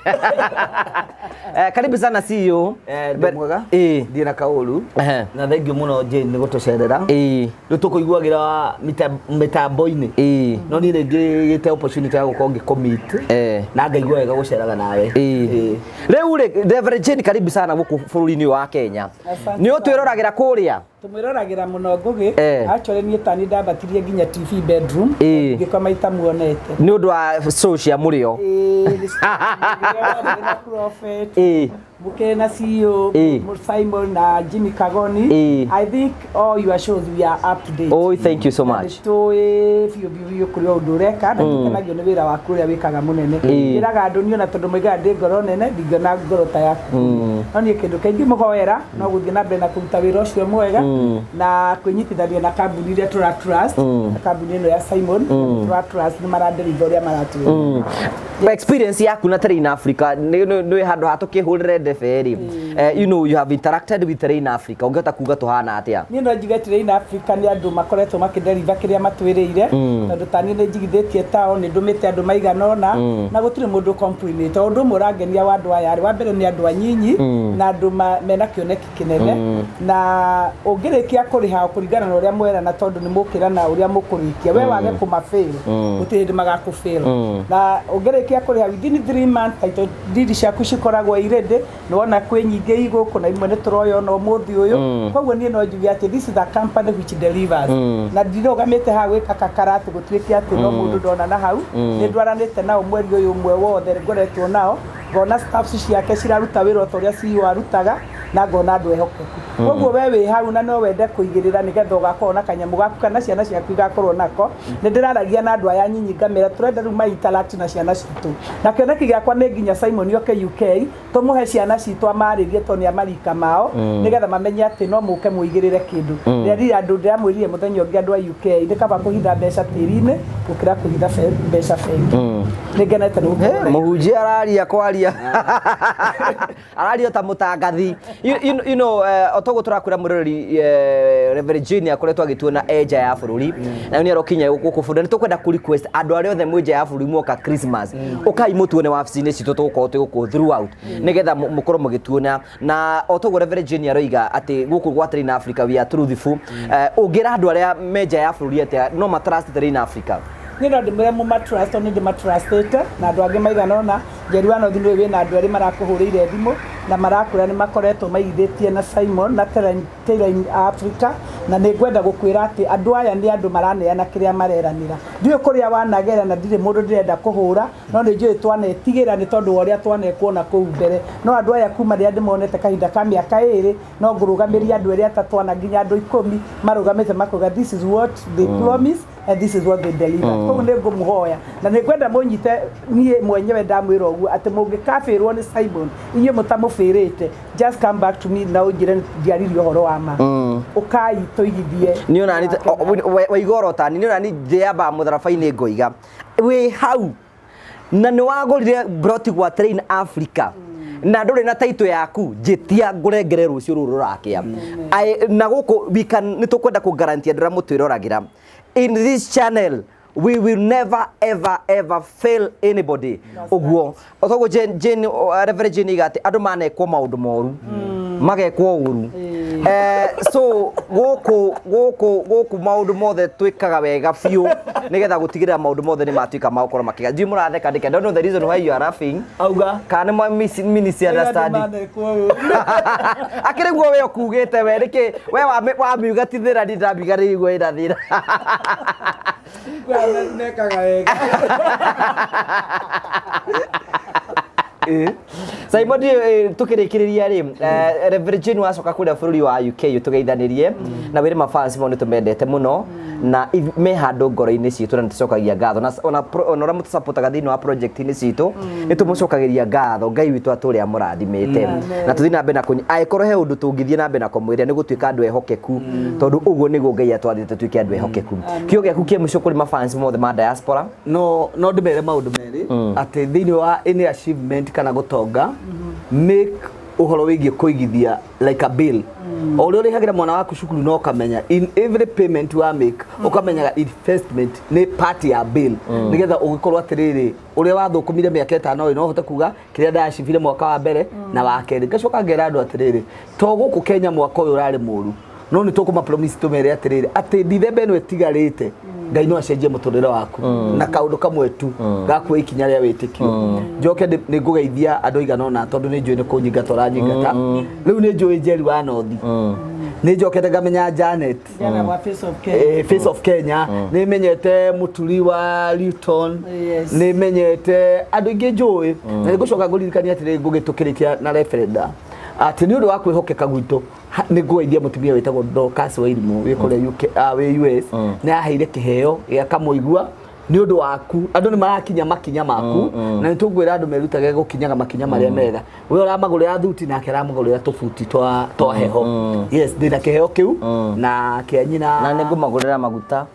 S2: Karibu sana CEO.
S5: Ndĩ mwega. Ndiĩ na kaũru. Na thengiũ mũno Jane nĩ gũtũcerera. Rĩu tũkũiguagĩra mĩtambo-inĩ, no niĩ nĩ ngĩgĩte opportunity ya gũkorwo ngĩcommit na ngaigua wega gũceraga nawe.
S2: Rĩu rĩ, Reverend Jane, karibu sana gũkũ bũrũri-inĩ ũyũ wa Kenya.
S6: Asante.
S2: Nĩ ũtwĩroragĩra kũrĩa?
S6: Tũmwĩroragĩra mũno Ngũgĩ. Actually niĩ tani ndambatirie nginya TV bedroom, ngĩkoma itamuonete.
S2: Nĩ ũndũ wa show cia mũrĩo.
S6: Ĩĩ, na prophet Muke na CEO Simon na Jimmy Kagoni. I think all your shows, we are up to date.
S2: Oh, thank you so much.
S6: Tũĩ biũ biũ biũ kũrĩ o ũndũ ũreka na tũkenagio nĩ wĩra waku ũrĩa wĩkaga mũnene. Njĩraga andũ niĩ ona tondũ moigaga ndĩ ngoro nene, ndingĩona ngoro ta yaku, no niĩ kĩndũ kĩngĩ mũhoera no gũthiĩ na mbere na kũruta wĩra ũcio mwega na kwĩnyitithania na kambuni iria tũra trust, na kambuni ĩno ya Simon tũra trust nĩ maradeliver ũrĩa maratwĩra.
S2: Experience yaku na Terrain Africa nĩ handũ ha tũkĩhũrĩre ndebe rĩ, you know you have interacted with Terrain Africa, ũngĩhota kuga tũhana atĩa?
S6: Niĩ no njuge Terrain Africa nĩ andũ makoretwo makĩdeliver kĩrĩa matwĩrĩire, tondũ ta niĩ nĩ njigithĩtie tao, nĩ ndũmĩte andũ maigana ũna na gũtirĩ mũndũ complainĩte. Ũndũ ũmwe ũrangenia wa andũ aya rĩ, wa mbere nĩ andũ anyinyi na andũ mena kĩoneki kĩnene, na ũngĩrĩkia kũrĩha kũringana na ũrĩa mwerana, tondũ nĩ mũkĩrana ũrĩa mũkũrĩkia, we wage kũmafail, gũtirĩ hĩndĩ magakũfail. Na ũngĩrĩkia kũrĩha within 3 months, title deed ciaku cikoragwo i ready. Nĩ wona kwĩ nyingĩ i gũkũ na imwe nĩ tũroya ona ũmũthĩ ũyũ. Koguo niĩ no njuge atĩ this is a company which delivers, na ndirũgamĩte haha gwĩka kakara atĩ gũtuĩke atĩ no mũndũ ndona na hau. Nĩ ndwaranĩte nao mweri ũyũ ũmwe wothe ngoretwo nao, ngona staffs ciake ciraruta wĩra o ta ũrĩa CEO arutaga, na ngona andũ ehokeku. Koguo we wĩ hau na no wende kũigĩrĩra nĩgetha ũgakorwo na kanyamũ gaku kana ciana ciaku igakorwo nako. Nĩ ndĩraragia na andũ aya nyinyi ngamĩra tũrenda rĩu ma interact na ciana citũ, na kĩoneki gĩakwa nĩ nginya Simon oke UK tũmũhe ciana citũ amarĩrie, tondũ nĩ amarika mao, nĩgetha mamenye atĩ no mũke mũigĩrĩre kĩndũ. Ndĩrerire andũ, ndĩramwĩrire mũthenya ũngĩ, andũ a UK, nĩ kaba kũhitha mbeca tĩri-inĩ gũkĩra kũhitha mbeca bengi. Nĩ ngenete nĩ gũkorwo.
S2: Mũhunjia araria kwaria araria ta mũtangathi. You know, otoguo tũrakwĩra mũroreri, Reverend Jane akoretwo agĩtuona e nja ya bũrũri na rĩu nĩ arokinya gũkũ bũrũri. Nĩ tũkwenda kũ request andũ arĩa othe mwĩ nja ya bũrũri muoka Christmas, ũkai mũtuone wabici-inĩ citũ. Tũgũkorwo twĩ gũkũ throughout nĩgetha mũkorwo mũgĩtuona. Na o toguo Reverend Jane aroiga atĩ gũkũ gwa Terrain Africa we are truthful. Ũngĩra andũ arĩa me nja ya bũrũri atĩa no matrust Terrain Africa?
S6: Niĩ no ndĩmwĩre mũmatrust, tondũ nĩ ndĩmatrustĩte na andũ angĩ maigana ũna. Njeri wa North nĩwe wĩna andũ erĩ marakũhũrĩire thimũ na marakwĩra nĩ makoretwo maigithĩtie na Simon na Terrain Africa. Na nĩ ngwenda gũkwĩra atĩ andũ aya nĩ andũ maraneana kĩrĩa mareranĩra. Ndiũĩ kũrĩa wanagera na ndirĩ mũndũ ndĩrenda kũhũra, no nĩ njũĩ twanetigĩra nĩ tondũ wa ũrĩa twanekwo na kũu mbere. No andũ aya kuma rĩrĩa ndĩmonete kahinda ka mĩaka ĩrĩ, no ngũrũgamĩria andũ erĩ atatũ ana nginya andũ 10 marũgamĩte makauga this is what they promise and this is what they deliver. Koguo nĩ ngũmũhoya na nĩ ngwenda mũnyite niĩ mwenyewe ndamwĩra ũguo atĩ mũngĩkabĩrwo nĩ Simon inyuĩ mũtamũbĩrĩte, just come back to me na ũnjĩre ndiaririe ũhoro wa ma. Ũkai tũigithie.
S2: Nĩ onani waiga oro tani nĩ onani ndĩambaga mũtharaba-inĩ ngoiga wĩ hau na nĩ wagũrire broti gwa Train Africa na ndũrĩ na taito yaku, njĩtia ngũrengere rũciũ rũrũ rũrakĩa. Na gũkũ we can nĩ tũkwenda kũ guarantee andũ arĩa mũtwĩroragĩra in this channel, we will never ever ever fail anybody. Ũguo otoguo Jane, Jane, Reverend Jane iga atĩ andũ manekwo maũndũ moru, magekwo ũru. So gũkũ gũkũ gũkũ maũndũ mothe twĩkaga wega biũ nĩgetha gũtigĩrĩra maũndũ mothe nĩ matuĩka ma gũkorwo makĩga. Ndiũĩ mũratheka nĩkĩ. I don't know the reason why you are laughing.
S5: Auga.
S2: Kana nĩ mwa misunderstanding akĩrĩ guo we ũkugĩte we nĩkĩ we wamiuga ti thĩna, ni ndamiuga nĩ igua ĩna thĩna.
S6: Nekaga wega.
S2: Simon, tukĩrĩkĩrĩria rĩ, Reverend Jane wacoka kũrĩa bũrũri wa UK ũtũgeithanĩrie na wĩre mafans mo nĩ tũmendete mũno na me handũ ngoro-inĩ citũ na nĩ tũcokagia ngatho na ona ũrĩa mũtũsupportaga thĩinĩ wa project-inĩ citũ, nĩ tũmũcokagĩria ngatho. Ngai witũ atũrĩa amũrathimĩte na tũthiĩ na mbere na kũnyi angĩkorwo he ũndũ tũngĩthiĩ na mbere na kũmwĩra nĩ gũtuĩka andũ ehokeku, tondũ ũguo nĩguo Ngai atwathĩte tuĩke andũ ehokeku. Kĩo gĩaku kĩa mũico kũrĩ mafans mothe ma diaspora?
S5: No ndĩmere maũndũ merĩ, atĩ thĩinĩ wa any achievement kana gũtonga, make ũhoro wĩgiĩ kũigithia like a bill o ũrĩa ũrĩhagĩra mwana waku cukuru, no ũkamenya in every payment wa make ũkamenyaga investment nĩ part ya bill, nĩgetha ũgĩkorwo atĩrĩrĩ ũrĩa wathũkũmire mĩaka 5 ĩ no ũhote kuga kĩrĩa ndacibire mwaka wa mbere na wa kerĩ. Ngacoka ngera andũ atĩrĩrĩ, to gũkũ Kenya mwaka ũyũ ũrarĩ mũru, no nĩ tũkũma promise tũmere atĩrĩrĩ atĩ Dithemba ĩno ĩtigarĩte Ngai no acenjie mũtũrĩre waku na kaũndũ kamwe tu gakuoya ikinya rĩa wĩtĩkio. Njoke nĩ ngũgeithia andũ aigana ũna tondũ nĩ njũĩ nĩ kũnyingata ũranyingata rĩu. Nĩ njũĩ Njeri wa Nothi, nĩ njokete ngamenya Janet.
S6: Jana wa Face of Kenya.
S5: Face of Kenya, nĩ menyete Mũturi wa Luton. Nĩ menyete andũ aingĩ njũĩ na nĩ ngũcoka ngũririkania atĩrĩ ngũgĩtũkĩrĩkia na referenda atĩ nĩ ũndũ wa kwĩhokeka gwitũ nĩ ngũgeithia mũtumia wĩtagwo Dorcas Wairimu wĩ kũrĩa UK, wĩ US, nĩ aheire kĩheo gĩa kamũigua nĩ ũndũ waku. Andũ nĩ marakinya makinya maku na nĩ tũngwĩra andũ merutage gũkinyaga makinya marĩa mega. We ũramagũrĩra thuti nake aramagũrĩra tũbuti twa heho. Yes, ndĩna kĩheo kĩu na kĩa nyina.
S2: Na nĩ ngũmagũrĩra maguta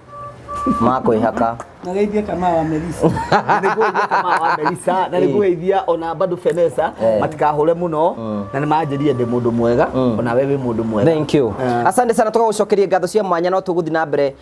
S2: ma kwĩhaka.
S6: Na geithie kama wa Melissa.
S5: Nĩ ngũgeithia kama wa Melissa na nĩ ngũgeithia ona bado Fenesa, matikahũre mũno na nĩ manjĩrire ndĩ mũndũ mwega, ona we wĩ mũndũ mwega.
S2: Thank you. Asante sana, tũgagũcokeria ngatho cia mwanya, no tũgũthiĩ na mbere.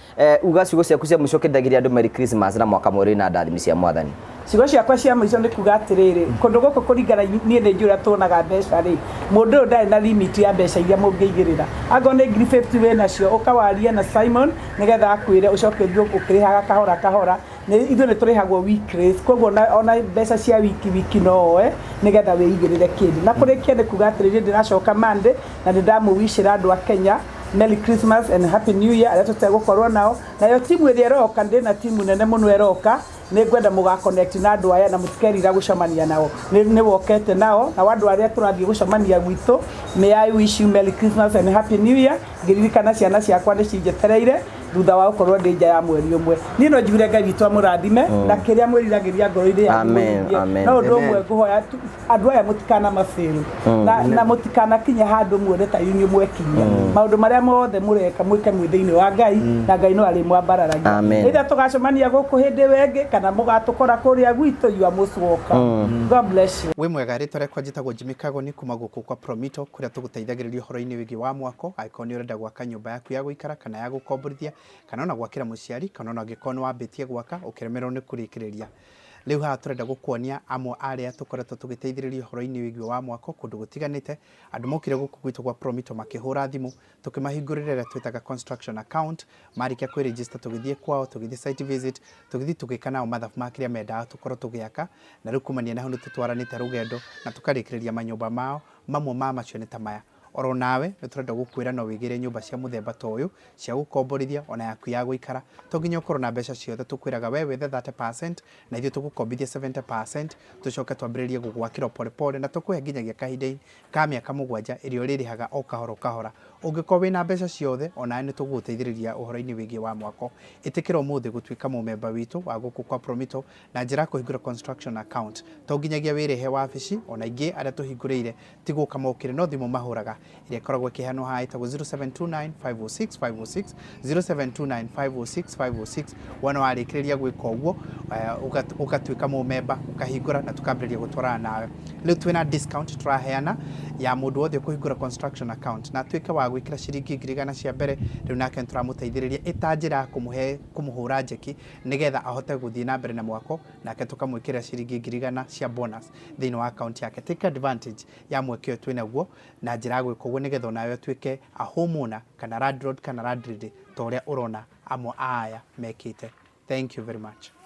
S2: Uga ciugo ciaku cia mũico kĩndagĩria andũ Merry Christmas na mwaka mwerũ na ndathimi cia Mwathani.
S6: Ciugo ciakwa cia mũico nĩ kuga atĩrĩrĩ, kũndũ gũkũ kũringana niĩ nĩ njũĩ ũrĩa tuonaga mbeca rĩ, mũndũ ũyũ ndarĩ na limit ya mbeca iria mũngĩigĩrĩra. Angorwo nĩ ngiri 50 wĩ nacio, ũkawarie na Simon nĩgetha akwĩre ũcoke ũthiĩ ũkĩrĩhaga kahora kahora. Nĩ ithuĩ nĩ tũrĩhagwo weekly, koguo ona mbeca cia wiki wiki no oe nĩgetha wĩigĩrĩre kĩndũ. Na kũrĩkia nĩ kuga atĩrĩrĩ, ndĩracoka Monday na nĩ ndamũwicĩra andũ a Kenya Merry Christmas and Happy New Year arĩa tũtegũkorwo nao. Nayo timu ĩrĩa ĩroka, ndĩna timu nene mũno ĩroka, nĩ ngwenda mũga connect na andũ aya na mũtikerira gũcemania nao. Nĩ wokete nao na andũ arĩa tũrathiĩ gũcemania gwitũ. May I wish you Merry Christmas and Happy New Year, ngĩririkana ciana ciakwa nĩ cinjetereire thutha wa gũkorwo ndĩ nja ya mweri ũmwe. Niĩ no njugire Ngai witũ amũrathime na kĩrĩa mwĩriragĩria ngoro-inĩ yanyu
S2: Amen,
S6: mũhingie.
S2: amen.
S6: No ũndũ ũmwe ngũhoya andũ aya mũtikana mabail na mũtikanakinye handũ muone ta inyuĩ mwekinyia. Maũndũ marĩa mothe mũreka mwĩke mwĩ thĩinĩ wa Ngai na Ngai no arĩmwambararagia.
S2: Amen.
S6: Either tũgacemania gũkũ hĩndĩ ĩyo ĩngĩ kana mũgatũkora kũrĩa gwitũ, you are most welcome. God bless you.
S4: Wĩ mwega, rĩtwa rĩakwa njĩtagwo Jimmy Kagoni kuma gũkũ kwa Promito kũrĩa tũgũteithagĩrĩria ũhoro-inĩ wĩgiĩ wa mwako, angĩkorwo nĩ ũrenda gwaka nyũmba yaku ya gũikara kana ya gũkomborithia kana ona gwakĩra mũciari kana ona angĩkorwo nĩ wambĩtie gwaka ũkĩremererwo nĩ kũrĩkĩrĩria. Rĩu haha tũrenda gũkuonia amwe arĩa tũkoretwo tũgĩteithĩrĩria ũhoro-inĩ wĩgiĩ wa mwako kũndũ gũtiganĩte. Andũ mokire gũkũ gwitũ gwa Promito makĩhũra thimũ, tũkĩmahingũrĩra ĩrĩa twĩtaga construction account. Marĩkia kwĩ-register, tũgĩthiĩ kwao, tũgĩthiĩ site visit, tũgĩthiĩ tũgĩka nao mathabu ma kĩrĩa mendaga tũkorwo tũgĩaka, na rĩu kumania na hau nĩ tũtwaranĩte rũgendo na tũkarĩkĩrĩria manyũmba mao. Mamwe ma macio nĩ ta maya. Oro nawe nĩ tũrenda gũkwĩra no wĩgĩre nyũmba cia mũthemba ta ũyũ cia gũkomborithia ona yaku ya gũikara. To nginya ũkorwo na mbeca ciothe, tũkwĩraga we wethe 30% na ithuĩ tũgũkombithie 70%, tũcoke twambĩrĩrie gũgwakĩra o pole pole na tũkũhe nginyagia kahinda ka mĩaka 7 ĩrĩa ũrĩrĩhaga o kahora o kahora. Ũngĩkorwo wĩna mbeca ciothe, onawe nĩ tũgũgũteithĩrĩria ũhoro-inĩ wĩgiĩ wa mwako. Ĩtĩkĩra ũmũthĩ gũtuĩka mũmemba witũ wa gũkũ kwa Promito na njĩra ya kũhingũra construction account. To nginyagia wĩrĩhe wabici, ona aingĩ arĩa tũhingũrĩire ti gũka mokire no thimũ mahũraga ĩrĩa ĩkoragwo ĩkĩheanwo haha ĩtagwo 0729 506 506, 0729 506 506. Wona warĩkĩrĩria gwĩka ũguo, ũgatuĩka mũmemba, ũkahingũra na tũkambĩrĩria gũtwarana nawe. Rĩu twĩna discount tũraheana ya mũndũ wothe ũkũhingũra construction account na atuĩke wa gwĩkĩra ciringi 100,000 cia mbere. Rĩu nake nĩ tũramũteithĩrĩria ĩta njĩra ya kũmũhe kũmũhũra njeki nĩgetha ahote gũthiĩ na mbere na mwako, nake tũkamwĩkĩrĩra ciringi 100,000 cia bonus thĩinĩ wa account yake. Take advantage ya mweke ũyũ twĩnaguo na njĩra ya gwĩka ũguo nĩgetha onawe ũtuĩke a homeowner kana landlord kana landlady ta ũrĩa ũrona amwe a aya mekĩte. Thank you very much.